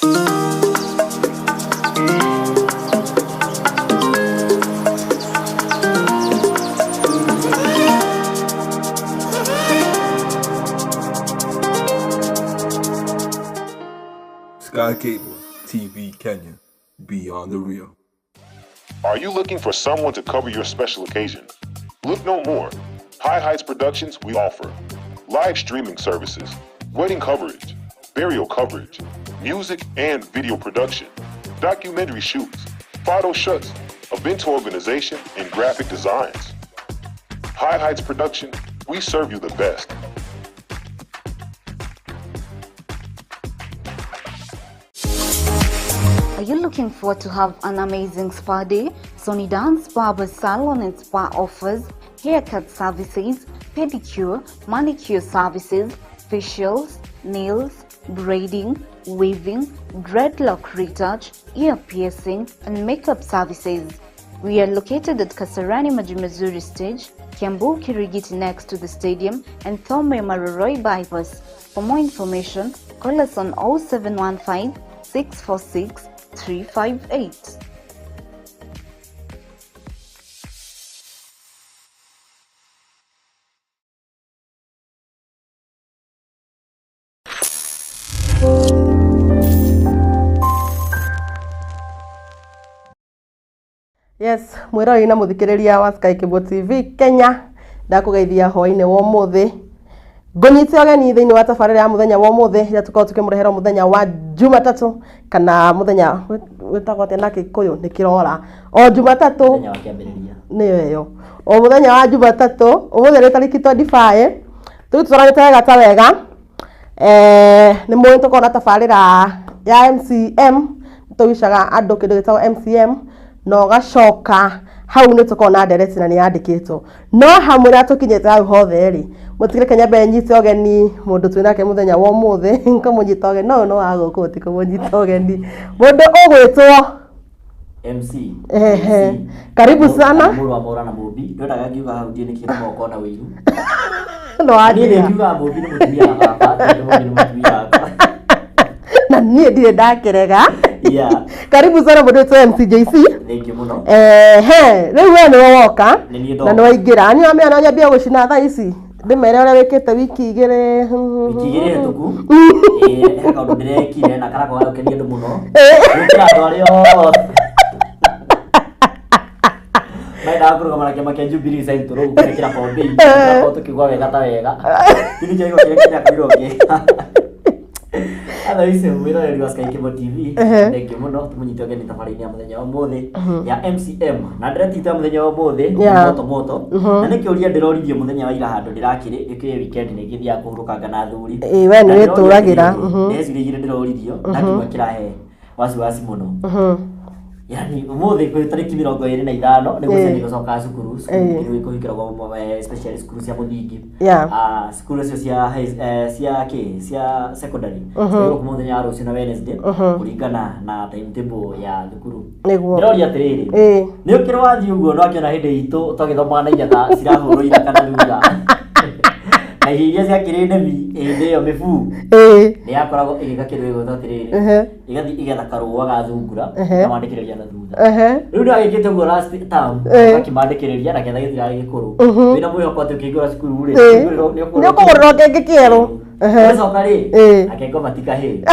Sky Cable TV Kenya, beyond the real. Are you looking for someone to cover your special occasion? Look no more. High Heights Productions, we offer live streaming services, wedding coverage, burial coverage, music and video production, documentary shoots, photo shoots, event organization, and graphic designs. High Heights Production, we serve you the best. Are you looking forward to have an amazing spa day? Sony Dance Barber Salon and Spa offers haircut services, pedicure, manicure services, facials, nails, braiding, weaving, dreadlock retouch, ear piercing, and makeup services. We are located at Kasarani Majimazuri Stage, Kiambu Kirigiti next to the stadium, and Thome Maroroi Bypass. For more information, call us on 0715 646 358. Yes, mwiroreri na muthikiriria wa Sky Cable TV Kenya, ndakugeithia hwainĩ wa ũmũthĩ. Ngũnyite ũgeni thĩinĩ wa tabarĩra ya mũthenya wa ũmũthĩ ĩrĩa tũkoragwo tũkĩmũrehera mũthenya wa Jumatatũ kana mũthenya wĩtagwo atĩa na Gĩkũyũ nĩ kĩrora. O Jumatatũ Mũthenya wa kĩambĩrĩria. Nĩyo ĩyo. O mũthenya wa Jumatatũ, ũmũthĩ nĩ tarĩki 25, tũrĩ tũtwaranĩte wega ta wega. Nĩ mũĩ tũkoragwo na tabarĩra ya MCM, tũgicaga andũ kĩndũ gĩtagwo MCM, na ũgacoka hau nĩ tũkoragwo na ndereti na nĩ yandĩkĩtwo. No hamwe na tũkinyĩte hau hothe rĩ, mũtigĩre nyambe nyite ũgeni mũndũ twĩ nake mũthenya wa ũmũthĩ, ngũmũnyita ũgeni, no ũyũ no wa gũkũ ti kũmũnyita ũgeni. Mũndũ ũgwĩtwo MC. Ehe. MC. Karibu sana. Mũrũ wa Mora na Mũmbi. Ndwendaga ngiuga hau ndiĩ nĩkĩ no na ũiru. No Niĩ wanjĩra. ngiuga Mũmbi nĩ mũtumia wa baba, tondũ Mũmbi nĩ mũtumia wakwa. Na niĩ ndirĩ ndakĩrega. Yeah. Karibu sana mũndũ wĩtwo MCJC. Thank you mũno. Ehe, rĩu we nĩwe woka Nĩ niĩ na ndoka. nĩ waingĩra. Niĩ wamenya no nyambie gũcina thaa ici ndĩmere ũrĩa wĩkĩte wiki igĩrĩ. Wiki igĩrĩ hĩtũku, ĩĩ, he kaũndũ ndĩrekire na karakorwo gagĩkenia andũ mũno. Gũkĩra andũ arĩa othe mendaga kũrũgama na kĩama kĩa Jubilee Central gũkĩra campaign, tũgakorwo tũkĩigua wega ta wega. Kĩndũ kĩa kĩrĩa kĩnyakorirwo kĩ. Otherwise, mwĩroreri wa Sky Cable TV, thank you mũno tũmũnyite ũgeni tabarĩra-inĩ ya mũthenya wa ũmũthĩ ya MCM na ndĩretita ya mũthenya wa ũmũthĩ nĩ moto moto na nĩ kĩũria ndĩroririo mũthenya wa ira handũ ndĩrakĩrĩ gĩkĩrĩ weekend nĩ ngĩthiaga kũhurũkanga na athuri. Ĩĩ, we nĩ Na ndĩroria wĩtũragĩra. atĩrĩrĩ, ndeciria igĩrĩ ndĩroririo na kĩmwe kĩrahe wasiwasi mũno. Yani ũmũthĩ kwĩ tarĩki 25 nĩguo ciana igũcoka cukuru, cukuru nĩ kũhingĩragwo, especially cukuru cia mũthingi. Ah, cukuru icio cia cia kĩ cia secondary cigĩrwo kuma mũthenya wa rũciũ na Wednesday kũringana na timetable ya thukuru. Nĩguo. Ndĩroria atĩrĩrĩ, nĩ ũkĩrĩ wathiĩ ũguo no akĩona hĩndĩ itũ twagĩthomaga na inyatha cirahũrwo ira kana thutha na irio iria ciakĩrĩ nemi hĩndĩ ĩyo mĩbuu nĩ yakoragwo ĩgĩka kĩndũ gĩgwĩtwo atĩrĩrĩ, ĩgathiĩ ĩgetha karũa ga thungura ĩkamandĩkĩrĩria na thutha. Rĩu nĩ wagĩkĩte ũguo last term, ũgakĩmandĩkĩrĩria na ketha gĩtirarĩ gĩkũrũ, wĩna mwĩhoko atĩ ũkĩhingũra cukuru rĩ, Nĩ ũkũgũrĩrwo kĩngĩ kĩerũ. Ũgacoka rĩ, akengo matikahĩ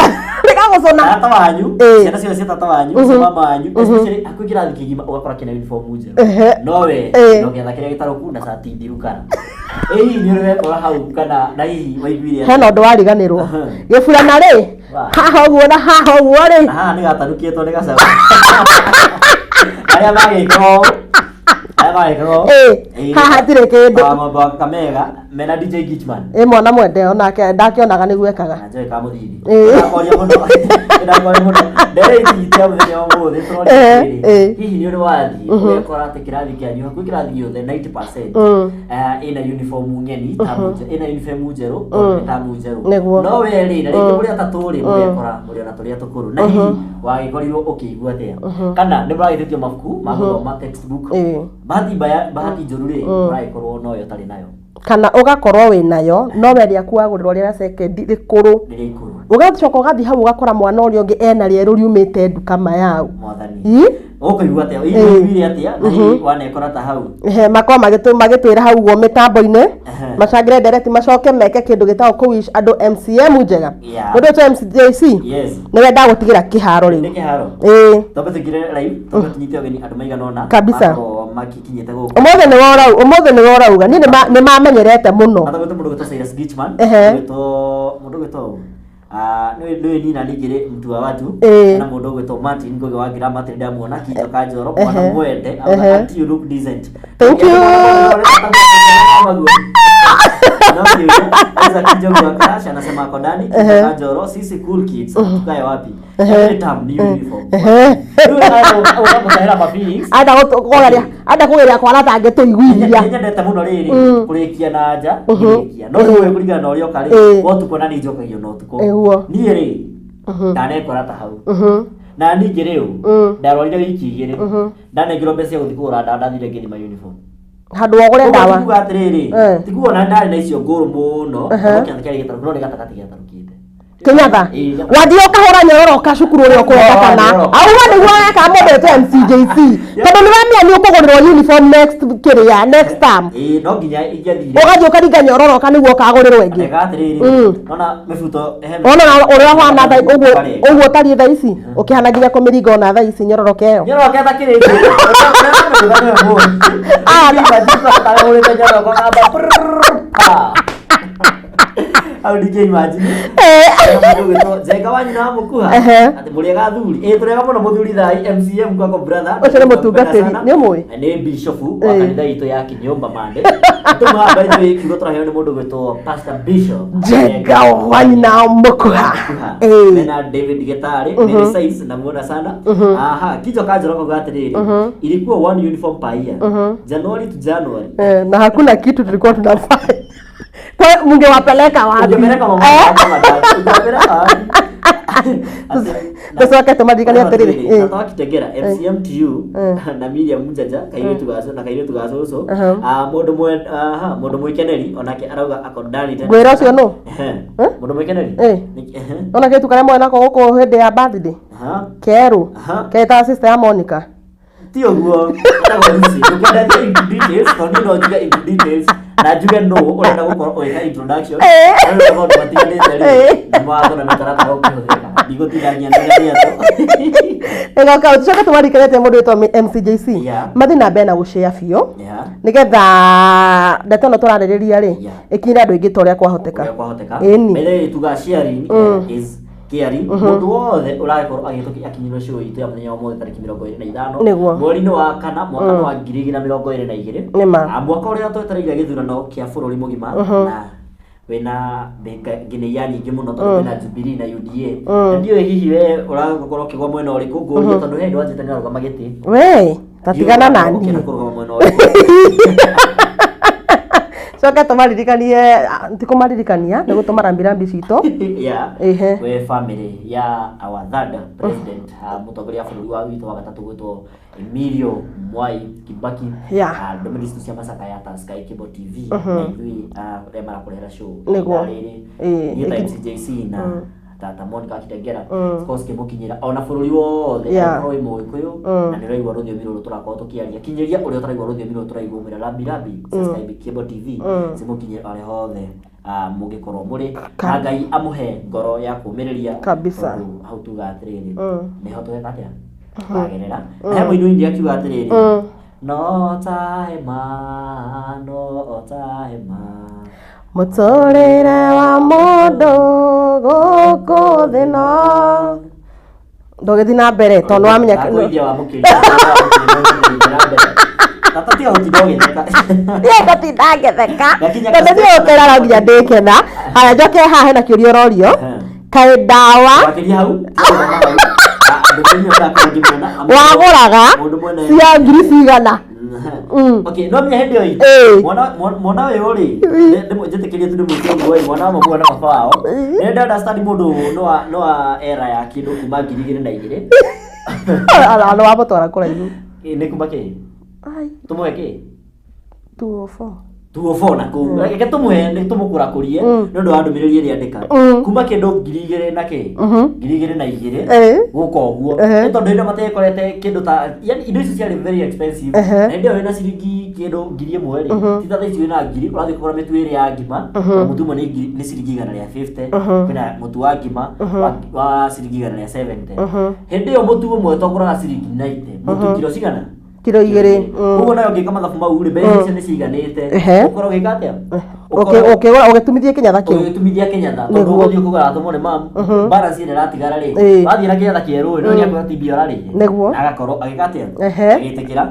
Nĩkagũcũna. Tata wanyu, ciana ciothe cia tata wanyu, cia mama wanyu, especially hakuhĩ kĩrathi kĩgima ũgakora kĩna uniform njerũ, no we no getha kĩrĩa gĩtarũku na cati thiru kana ĩ hihi nĩ ũrĩ wekora hau kana na hihi waiguire atĩa? Hena ũndũ wariganĩrwo. Gĩburana rĩ, haha ũguo na haha ũguo rĩ. Na haha nĩ gatanukĩtwo nĩ gacaũ. Arĩa magĩkaga ũũ, arĩa magĩkaga ũũ. Ĩĩ, haha hatirĩ kĩndũ. Wa ng'ombe wa Kakamega mena DJ Gichman. Ĩ mwana mwende onake ndakĩonaga nĩguo ekaga. Na njoe kamũthithi. Ndakoria mũno. Ndakoria mũno. Ndereithitia mũthenya wa ũmũthĩ tũroria atĩrĩrĩ, hihi nĩ ũrĩ wathiĩ ũgekora atĩ kĩrathi kĩanyu hakuhĩ kĩrathi gĩothe 90% ĩna uniform ng'eni, tamu ĩna uniform njerũ tondũ nĩ tamu njerũ. Nĩguo. No we rĩ, na rĩngĩ mũrĩ atatũ rĩ, mũgekora mũrĩ ona tũrĩa tũkũrũ. Na hihi wagĩkorirwo ũkĩigua atĩa? Kana nĩ mũragĩtĩtio mabuku ma gũthoma textbook. Bahati mbaya, bahati njũru rĩ, ũragĩkorwo noyo ũtarĩ nayo. Kana ũgakorwo wĩ nayo no we rĩaku wagũrĩrwo rĩra sekendi rĩkũrũ. Rĩrĩa ikũrũ. Ũgacoka ũgathiĩ hau ũgakora mwana ũrĩa ũngĩ ena rĩerũ riumĩte nduka mayau. Mwathani. Ii? Ũkũigua atĩa? Ũiguire atĩa? Na hihi wanekora ta hau? Ehe, makorwo magĩtwĩra hau ũguo mĩtambo-inĩ, macangĩre ndereti, macoke meke kĩndũ gĩtagwo kũ-wish andũ MCM njega. Mũndũ ũyũ MCJC nĩwe ndagũtigĩra kĩharo Nĩ rĩu. kĩharo. Ĩĩ. Twambe tũingĩre live, twambe tũnyite ũgeni andũ maigana ũna. Kabisa. Makorwo makikinyĩte gũkũ. Ũmũthĩ nĩwe ũrauga. Niĩ nĩmamenyerete mũno. Matagwĩtwo mũndũ ũgwĩtwo Cyrus Gichman, mũndũ ũgwĩtwo nĩwe nina ningĩ rĩ mtu wa watu, na mũndũ ũgwĩtwo Martin Ngugi wa Grammar tĩ ndamuona Kito Kanjoro mwana mwende auga auntie you look decent. Thank you. No kĩũria, Isaac Njogu wa Crash anasema ako ndani. Kito Kanjoro, sisi cool kids tukae wapi? Every term new uniform. Rĩu ũramũtahĩra ma feelings. Anda kũgeria kwana ta angĩtũiguithia. Nĩ nyendete mũno rĩrĩ kũrĩkia na nja ngĩrĩkia, no rĩu kũringana na ũrĩa ũka rĩ wa ũtukũ, na niĩ njokagio na ũtukũ. Niĩ rĩ ndanekora ta hau, na ningĩ rĩu ndarwarire wiki 2, ndanengerwo mbeca cia gũthiĩ kũgũra ndawa, ndathire ngĩthima uniform. Handũ wa ũgũre Ũguo ndawa. tikuga atĩrĩrĩ, tikuga ona ndarĩ na icio ngũrũ mũno, tondũ kĩatha kĩarĩ gĩtarũku, no nĩ gatagatĩ gĩatarũkĩte. Kenyatta wathiĩ ũkahũra nyororoka cukuru ũrĩa ũkũrenda kana auga nĩguo weka mũndũ wĩtwo MCJC, tondũ nĩ wamenya nĩ ũkũgũrĩrwo uniform next kĩrĩa next term. Ĩĩ, no nginya ingĩathire. Ũgathiĩ ũkaringa nyororoka nĩguo ũkagũrĩrwo ĩngĩ. Ndeka atĩrĩrĩ, nona mĩbuto he Ona ũrĩa ũhana thaa ũguo ũguo ũtariĩ thaa ici, ũkĩhana nginya kũmĩringa ona thaa ici nyororoka ĩyo. Nyororoka ĩtakĩrĩtie. Ah, Hau ndingĩ imagine. Mũndũ ũgwĩtwo Njenga wa nyina wa mũkuha atĩ mũrĩega athuri, ĩ tũrĩega mũno mũthuri thai MCM kwako brother. Ũcio nĩ mũtungatĩri, nĩ ũmũĩ? Nĩ bishop wa kanitha itũ ya Kinyũmba Mande. Tũmũhaha by the way, kiugo tũraheo nĩ mũndũ ũgwĩtwo Pastor Bishop Njenga wa nyina wa mũkuha. Mena David Getari, Mary Size namuona sana. Aha, Kicho Kanjoro kauga atĩrĩrĩ, ilikuwa one uniform per year, January to January. Na hakuna kitu tulikuwa tunafanya. Kwa mngewapeleka wapi? Ungepeleka mama yako matatu, ungepeleka wapi? Tũcoke tũmaririkanie atĩrĩrĩ, Tata wa Kitegera MCMTU na Miriam Mjaja kairĩtu ga na kairĩtu ga cũcũ. Mũndũ mwe aha mũndũ mwĩkeneri onake arauga ako ndani tena. Ngwĩra ũcio nũ? Mũndũ mwĩkeneri. Ona kĩtu karĩa mwana nako gũkũ hĩndĩ ya birthday. Kerũ. Ketaga sister ya Monica. Ti ũguo, etagwo Lucy. Ndũngĩenda thiĩ into details tondũ niĩ no njuge into details na njuge nũ ũrenda gũkorwo ũgĩka introduction. No rĩu maũndũ matiganĩte rĩ, nĩ mawatho na mĩtaratara ũkĩhũthĩka. Ndigũtindania na mĩato. Ĩgoka tũcoke tũmaririkanie atĩ mũndũ wĩtwo MCJC mathiĩ na mbere na gũshare biũ nĩgetha ndeto ĩno tũrarĩrĩria rĩ ĩkinyĩre andũ aingĩ ta ũrĩa kwahoteka. Ũrĩa kwahoteka. Ĩni. Mbere tuga sharing is caring. Mũndũ wothe ũragĩkorwo agĩtũki akinyĩrwo show itũ ya mũthenya wa ũmũthĩ tarĩki 25 mweri-inĩ wa kana mwaka wa 2022. Nĩma. Mwaka ũrĩa twetereire gĩthurano kĩa bũrũri mũgima na wĩna nginya nyingĩ mũno tondũ kwĩna Jubilee na UDA, na ndiũĩ hihi we ũragũkorwo ũkĩgwa mwena ũrĩkũ, ngũrie tondũ he hĩndĩ wanjĩte nĩ warũgama gĩtĩ. We tatigana na Ũkĩenda niĩ. kũrũgama mwena ũrĩkũ? Coke tũmaririkanie, ti kũmaririkania, nĩ gũtũma rambirambi citũ. Yeah. We family ya our third president, mũtongoria wa bũrũri wa witũ wa gatatũ gwĩtwo Emilio Mwai Kibaki. Ndũmĩrĩri citũ cia macakaya ta Sky Cable TV na ithuĩ arĩa marakũrehera show Nĩguo. ihinda rĩrĩ, ithuĩ ta MCJC na tata Monica Kitegera, cikorwo cikĩmũkinyĩra ona bũrũri wothe. Angĩkorwo wĩ mũgĩkũyũ na nĩ ũraigua rũthiomi rũrũ tũrakorwo tũkĩaria, kinyĩria ũrĩa ũtaraigua rũthiomi rũrũ tũraigua, mwĩra rambirambi cia Sky Cable TV cimũkinyĩre arĩa hothe mũngĩkorwo mũrĩ, na Ngai amũhe ngoro ya kũũmĩrĩria. Kabisa. Tondũ hau tuga atĩrĩrĩ, nĩho tũgeka atĩa tũkagerera, na he mũini ũngĩ akiuga atĩrĩrĩ, no ta hema, no ta hema. Mũtũrĩre wa mũndũ gũkũ thĩ no ndũgĩthiĩ na mbere tondũ nĩwamenya. Ndakũigua wamũkĩria, tata tiga gũtinda ũgĩtheka. Niĩ ngũtinda ngĩtheka Ngakinya tondũ niĩ ũkĩra no nginya ndĩkena. Haya, njoke haha hena kĩũria ũrorio, kaĩ ndawa Wakĩria hau, tũgũthoma hau. Ndũmĩrĩri ĩyo ndakorwo ngĩmĩona. wagũraga Mũndũ mwene cia ngiri cigana? Okay, no menya hĩndĩ ĩyo itũ, mwana ũyũ rĩ, njĩtĩkĩrie tu ndĩmwĩte ũguo ĩ, mwana wa maguo na baba wao. Nĩ ndĩ understand mũndũ no wa era ya kĩndũ kuma 2002. Nĩ wamũtwara kũraihu. Ĩ, nĩ kuma kĩ? Ai, Tũmũhe kĩ? 204. 204 na kuu reke tumuhe nĩ tũmũkũrakũrie nĩ ũndũ wa ndũmĩrĩri ĩrĩa andĩka kuma kĩndũ 2000 na kĩ 2002 gũka ũguo nĩ tondũ hĩndĩ matekorete kĩndũ ta yani indo ici ciarĩ very expensive na hĩndĩ ĩyo wĩna ciringi kĩndũ 1000 rĩ ti ta thaa ici wĩna 1000 ũrathiĩ kũgũra mĩtu ĩrĩ ya ngima mũtu ũmwe nĩ ciringi 150 kwĩna mũtu wa ngima wa ciringi 170 hĩndĩ ĩyo mũtu ũmwe twagũraga ciringi 90 mũtu kiro cigana kiro igĩrĩ koguo nayo ngĩka mathabu mau rĩ mbeca icio nĩ ciiganĩte ũkorwo ũgĩka atĩa ũkĩgũra ũgĩtumithia kĩnyatha kĩu ũgĩtumithia kĩnyatha tondũ ũgũthiĩ kũgũra atũmwo nĩ mamu balance ĩrĩa ĩratigara rĩ wathiĩ na kĩnyatha kĩerũ rĩ no nĩakwĩra ti mbia ũrarĩhire nĩguo na agakorwo agĩka atĩa agĩtĩkĩra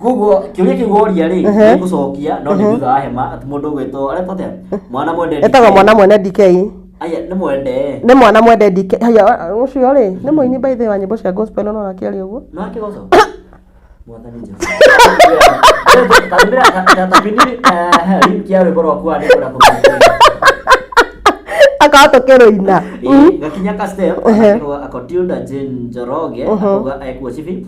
koguo kĩũria kĩu woria rĩ nĩngũcokia no nĩ thutha wa hema atĩ mũndũ ũgwĩtwo aretwo atĩa mwana mwende etagwo mwana mwene DK aya nĩ mwende nĩ mwana mwende DK haya ũcio rĩ nĩ mũini by the way wa nyĩmbo cia gospel no akĩaria ũguo no akĩgoco mwathani Jesu link ya rwĩmbo rwakwa nĩ kwenda kũmenya akawa tũkĩrũina gakinya ka step ako tunda Jane Njoroge akauga ekuo cibi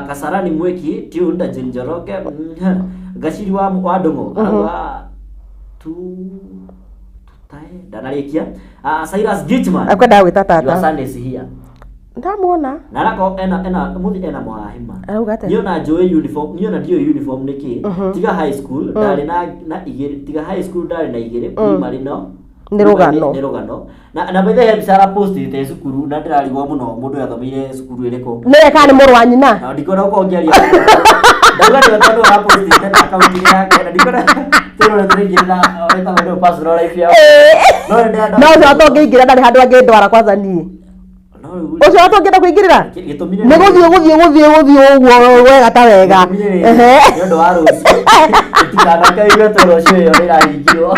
Kasarani Mwiki tunda Jane Njoroge Gaciri wa Ndũng'ũ arauga tu tutae ndanarĩkia Cyrus Gitman akwendaga gwĩta tata your son is here ndamwona na arako ena muthi ena mũhahima arauga atĩa niĩ ona njũĩ uniform niĩ ona ndiũĩ uniform nĩkĩ tiga high school ndarĩ na igĩrĩ tiga high school ndarĩ na igĩrĩ primary no nĩ rũgano nĩ rũgano na by the way mbica arapostĩte cukuru na ndĩrarigwo mũno mũndũ ũyũ athomeire cukuru ĩrĩkũ nĩwe kana nĩ mũrũ wa nyina na ndikwenda gũkorwo ngĩaria ndauga nĩwe tondũ arapostĩte na akaunti yake na ndikwenda tũrore tũraingĩrĩra wĩtagwo nĩyo personal life yao no no ũcio atũngĩingĩra ndarĩ handũ angĩndwara kwanza niĩ ũcio atũngĩenda kũingĩrĩra nĩ gũthiĩ gũthiĩ gũthiĩ gũthiĩ ũguo wega ta wega nĩ ũndũ wa rũciũ ĩtikanakaigue tũ rũciũ ĩyo nĩ ĩrahingirwo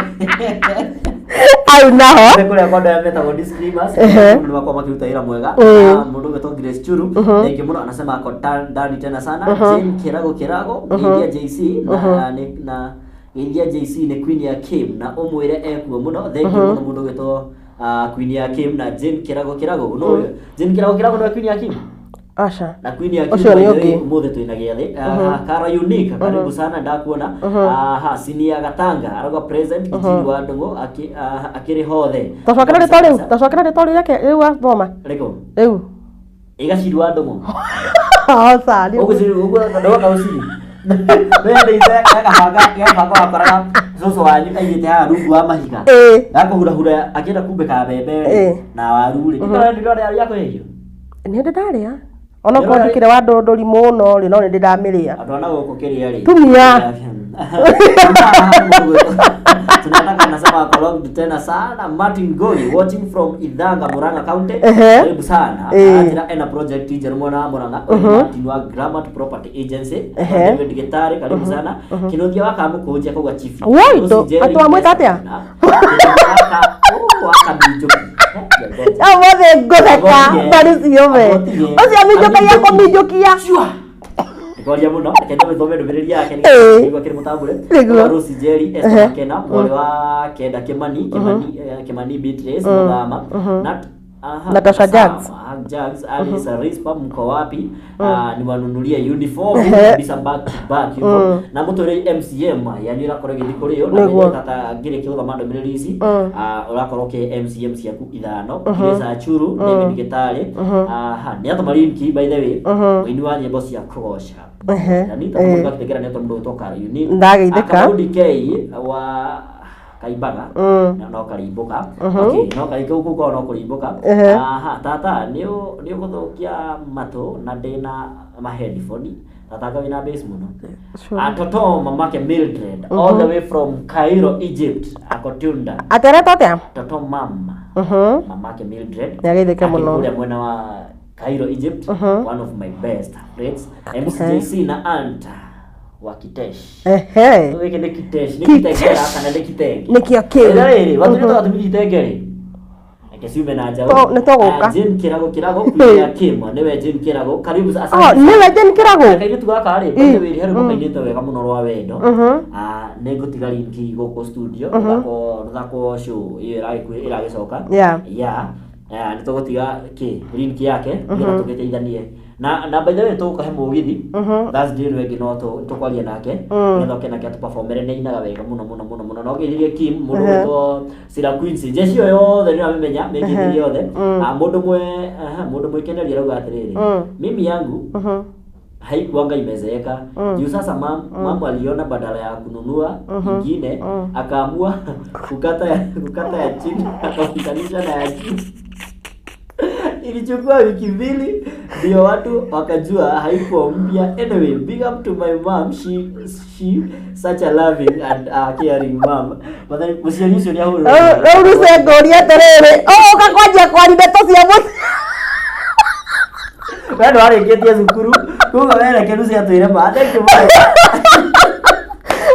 au naho nĩ kũrĩa kwa andũ arĩa metagwo disclaimers nĩ makoragwo makĩruta wĩra mwega mũndũ ũgwĩtwo Grace Churu thank you mũno anasema ako ndani tena sana Jane Kirago Kirago Geithia JC na Geithia JC nĩ Queen ya Kim na ũmwĩre ekuo mũno thank you mũno mũndũ ũgwĩtwo Queen ya Kim na Jane Kirago Kirago no Jane Kirago Kirago no Queen ya Kim aca na Queen ya Kim ũcio nĩ ũngĩ ũmũthĩ twĩna gĩathĩ Kara Unique karibu sana ndakuona ha Sinia Gatanga arauga present Giciri wa Ndũng'ũ akĩrĩ hothe tacokera rĩtwa rĩu tacokera rĩtwa rĩu rĩake rĩu wathoma rĩkũ rĩu ĩgaciri wa Ndũng'ũ oca ũguo ndũgũka ũciri gabanga wakoraga cũcũ wanyu aigĩte haha rungu wa mahiga gakũhurahura akĩenda kumbĩka mbembe na waru rĩ ndĩrona ya kũhĩhio nĩ ndĩ ndarĩa onokorwo ndikĩrĩ wa ndũndũri mũno rĩ no nĩ ndĩ ndamĩrĩa andũ ana gũkũ kĩrĩa rĩ tumia tunataka nasema kolog tena sana Martin Goi watching from Ithanga Murang'a County karibu sana anjira ena project njerũ mwena wa Murang'a Martin wa Grammar Property Agency David Gitari karibu sana Kinuthia wa Kamũkũnji akauga chief woi atwamwĩta atĩa ũmũthĩ ngũtheka bari ciũme ũcio aminjũkagia kũminjũkia Ngoria muno reke ndĩmĩthome ndũmĩrĩri yake nĩguo akĩrĩ mũtambũre Rose Njeri Esther Makena mwarĩ wa Kenda Kimani Kimani Beatrice Muthama Natasha Jags Jags Alice Rispa mko wapi niwanunulie uniform kabisa back to back uniform na mũtũrĩ MCM yani ũrakorwo gĩthiĩ kũrĩ yo na tata ngĩrĩkia gũthoma ndũmĩrĩri ici ũrakorwo kĩ MCM ciaku ithano Grace Achuru David Gitari nĩ atũma linki by the way mũini wa nyĩmbo cia kũgoca yani ta mũndũ gakitegera nĩ atũma mũndũ ũgwĩtwo Kara Unique ndageithĩka Kamau DK wa kaimbaga no karimbũka okay no karĩkĩ gũkũ no kũrimbũka aha tata nĩ ũgũthũkia matũ na ndĩna ma headphone tata anga wĩna bass mũno Toto mamake Mildred all the way from Cairo Egypt akotunda ateretwo atĩa Toto mama mamake Mildred nĩageithĩke mũno kũrĩa mwena wa Cairo Egypt one of my best friends MCJC na Anta wa Kitesh. Ehe. Gĩkĩ nĩ Kitesh, nĩ Kitengela kana nĩ Kitenge? Nĩkĩo kĩu. Ĩra rĩrĩ, watũmĩte watũmithia itenge rĩ. Reke ciume na njaũ. Nĩ tũgũka. Jane Kĩrago Kĩrago, Queen ya Kim, nĩwe Jane Kĩrago. Karibu asante. Oh, nĩwe Jane Kĩrago. Kairĩtu gaka rĩ, by the way, he rwĩmbo kainĩte wega mũno rwa wendo. Nĩ ngũtiga linki gũkũ studio, rũthakwo show ĩyo ĩragĩcoka. Yeah. Yeah. Nĩ tũgũtiga kĩ link yake nĩgetha tũgĩteithanie. Na by the way tũgũkahe mũgithi Thursday ĩno ĩngĩ no tũkwaria nake nĩgetha oke nake atũperformere, nĩ ainaga wega mũno mũno mũno mũno. No ngeithirie Kim, mũndũ gwĩtwo Sira Quincy, jeshi ĩyo yothe nĩ ũramĩmenya, mĩngeithirie yothe. Ah, mũndũ mwe aha, mũndũ mwĩkeneria arauga atĩrĩrĩ, mimi yangu haikuanga imezeeka juu sasa mamu aliona badala ya kununua ingine, akaamua kukata ya chini akaunganisha na ya juu. Ilichukua wiki 2 ndio watu wakajua haikuwa mpya. Anyway, big up to my mom, she such a loving and caring mom. But then mũciari ũcio nĩ ahũrĩrwo. Rĩu rũce ngũria atĩrĩrĩ, ũgũka kwanjia kwaria ndeto cia mũciĩ. We ndwarĩkĩtie cukuru, koguo we reke Lucy atwĩre ma. Thank you much.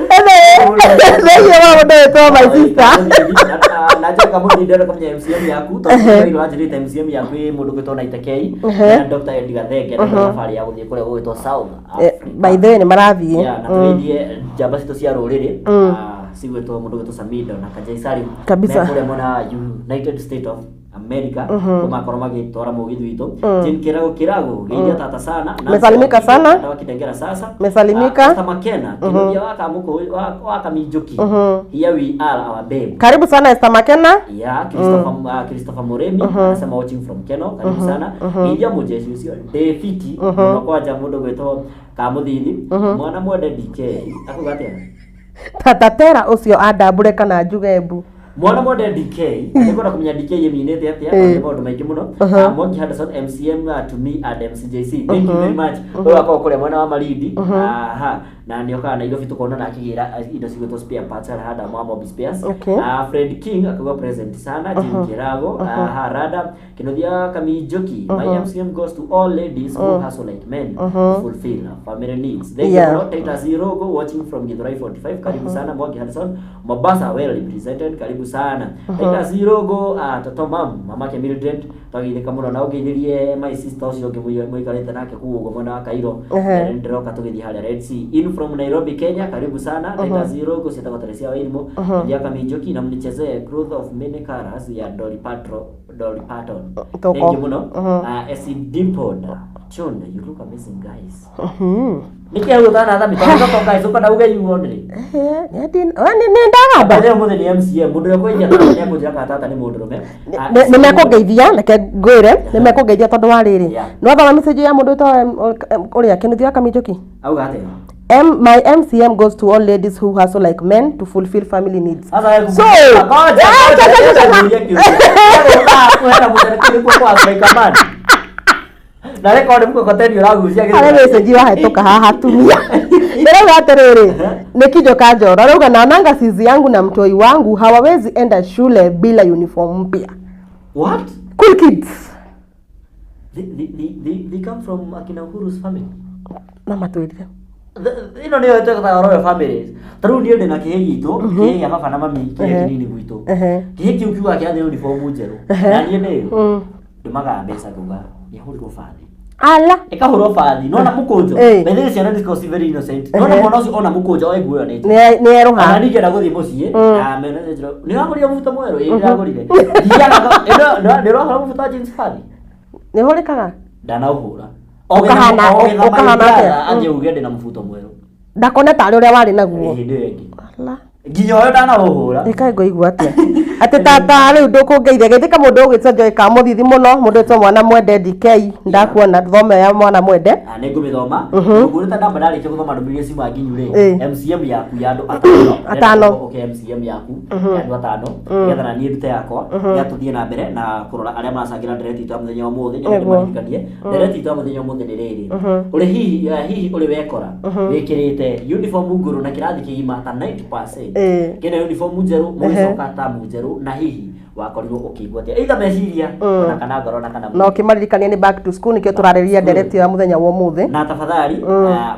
Thĩinĩ wa mũndũ wĩtwo my sister. Na njoka mũthii ndĩrenda kũmenya MCM yaku, tondũ nĩ wanjĩrĩte MCM yaku ĩ mũndũ gwĩtwo Naita K na Dr. Eddie Gathenge na thabarĩ ya gũthiĩ kũrĩa gũgwĩtwo South Africa. By the way, nĩ marathiĩ. Yeah, na tũgeithie njamba citũ cia rũrĩrĩ, cigwĩtwo mũndũ gwĩtwo Samido na Kajai Salim. Kabisa. Me kũrĩa mwena wa United States of America kũmakorwo magĩtwara mũgithi witũ. Jane Kirago Kirago, geithia tata sana. Nancy Mesalimika sana. Na Wakitengera sasa. Mesalimika. Esther Makena, Kinuthia wa Kamuku wa Kaminjuki, here we are, our babe. Karibu sana, Esther Makena. Yeah, Christopher Moremi anasema watching from Keno, karibu sana. Geithia mũjeshi ũcio David mũno kwanja, mũndũ gwĩtwo Kamũthithi, mwana mwende DK akuga atĩa? Tata tera ũcio andambũre kana njuge mbu. Mwana mwende DK, nĩngwenda kũmenya DK ĩminĩte atĩa, nĩ maũndũ maingĩ mũno. Ah, Mwangi Henderson, MCM to me and MCJC, thank you very much. Ũyũ akorwo kũrĩa mwena wa Malindi, aha, na nĩ okaga Nairobi tũkona na akĩgĩra indo cigwĩtwo spare parts harĩa handa mwa Mobi Spares. Ah, Fred King akauga present sana. Jim Kirago, aha, Rada Kinuthia Kamijoki, my MCM goes to all ladies who hustle like men to fulfill family needs. Thank you a lot. Titus Irogo watching from Githurai 45, karibu sana. Mwangi Henderson, Mombasa well represented, karibu sana. Titus Irogo, Toto mam, mamake Mildred, twageithĩka mũno na ũngeithĩrie my sister ũcio ũngĩ mũikarĩte nake kũu ũguo mwena wa Cairo. Ndĩroka tũgĩthiĩ harĩa Red Sea. In from Nairobi, Kenya, karibu sana. Titus Irogo, ciĩtagwo Teresia Wairimu Ndia Kamijoki, na mnichezee Growth of Many Colors ya Dolly Parton, Dolly Parton. Toko. Thank you mũno. SC Dimpod Chonde, you look amazing, guys. Nĩkĩ hau ũtanathami tondũ guys ũkwenda uge you only? Nĩ ndagamba. Mũthenya ũmũthĩ nĩ MCM, mũndũ ũrĩa ũkwenjia tata nĩ akũnjĩra kana tata nĩ mũndũrũme. Ah, Nĩ mekũngeithia, reke ngwĩre nĩ mekũngeithia tondũ wa rĩrĩ nĩ wathoma message ya mũndũ wĩtwo ũrĩa Kenneth wa Kaminjuki. Auga atĩa? My MCM goes to all ladies who hustle like men to fulfill family needs. Sasa wewe So, ngoja, Ah, cha, cha, cha, cha. ngoja, kĩũria. Kwenda mũtharĩkĩri kuo kwa Africa man. Na record mkokoteni ũragucia Harĩ gĩthũri. message wahĩtũka haha tumia ndĩrauga atĩrĩrĩ, nĩ Kijo Kanjoro arauga, naonanga sizi yangu na mtoi wangu hawawezi enda shule bila uniform mpya. What? Cool kids. They come from akina Uhuru's family. No matwĩrire. Ĩno nĩyo twĩtaga royal families. Ta rĩu niĩ ndĩna kĩhĩ gitũ, kĩhĩ gĩa baba na mami kĩrĩa kĩnini gwitũ. Kĩhĩ kĩu kiugaga kĩrathiĩ uniform njerũ. Na niĩ nĩ ndũmaga mbeca ngauga nĩahũrirwo bathi. Ala. Ĩkahũrwo bathi nona mũkũnjo. By the way, ciana nĩcikoragwo ci very innocent. Nona mwana ũcio ona mũkũnjo oe nguo ĩyo nĩ njega. Nĩ Ona erũha. ningĩenda gũthiĩ mũciĩ na mena njĩra, nĩ ũragũrire mũbuto mwerũ? Ĩĩ, ndĩragũrire. Thiaga nĩ ũrahũra mũbuto wa jeans bathi? Nĩ hũrĩkaga. Ndanaũhũra. Ũkahana atĩa? Athiĩ uge ndĩna mũbuto mwerũ. Ndakone tarĩ ũrĩa warĩ naguo. Hĩndĩ ĩyo ĩngĩ Ala. nginya ũyũ ndanaũhũra. Ĩkaĩ ngũigua atĩa atĩ tata rĩu ndũkũngeithia geithĩka mũndũ ũgwĩtwo Joy Kamũthithi mũno, mũndũ wĩtwo mwana mwende DK, ndakuona thome ya mwana mwende. Ah, nĩ ngũmĩthoma ngũrĩte ndamba ndarĩkia gũthoma ndũmĩrĩri ciuma nginyu rĩ. MCM yaku ya andũ atano. Atano. Ũke MCM yaku ya andũ atano nĩgetha na niĩ ndute yakwa, nĩgetha tũthiĩ na mbere na kũrora arĩa maracangĩra ndereti itũ ya mũthenya wa ũmũthĩ. Nĩgetha ndĩmaririkanie ndereti itũ ya mũthenya wa ũmũthĩ nĩ rĩrĩ: ũrĩ hihi hihi ũrĩ wekora wĩkĩrĩte uniform ngũrũ na kĩrathi kĩgima ta 90% kĩna uniform njerũ mũgĩcoka tamu njerũ, na hihi wakorirwo ũkĩigua atĩa, either meciria ona kana ngoro ona kana Na ũkĩmaririkania nĩ back to school, nĩkĩo tũrarĩria ndereti ya mũthenya wa ũmũthĩ. Na tafadhali,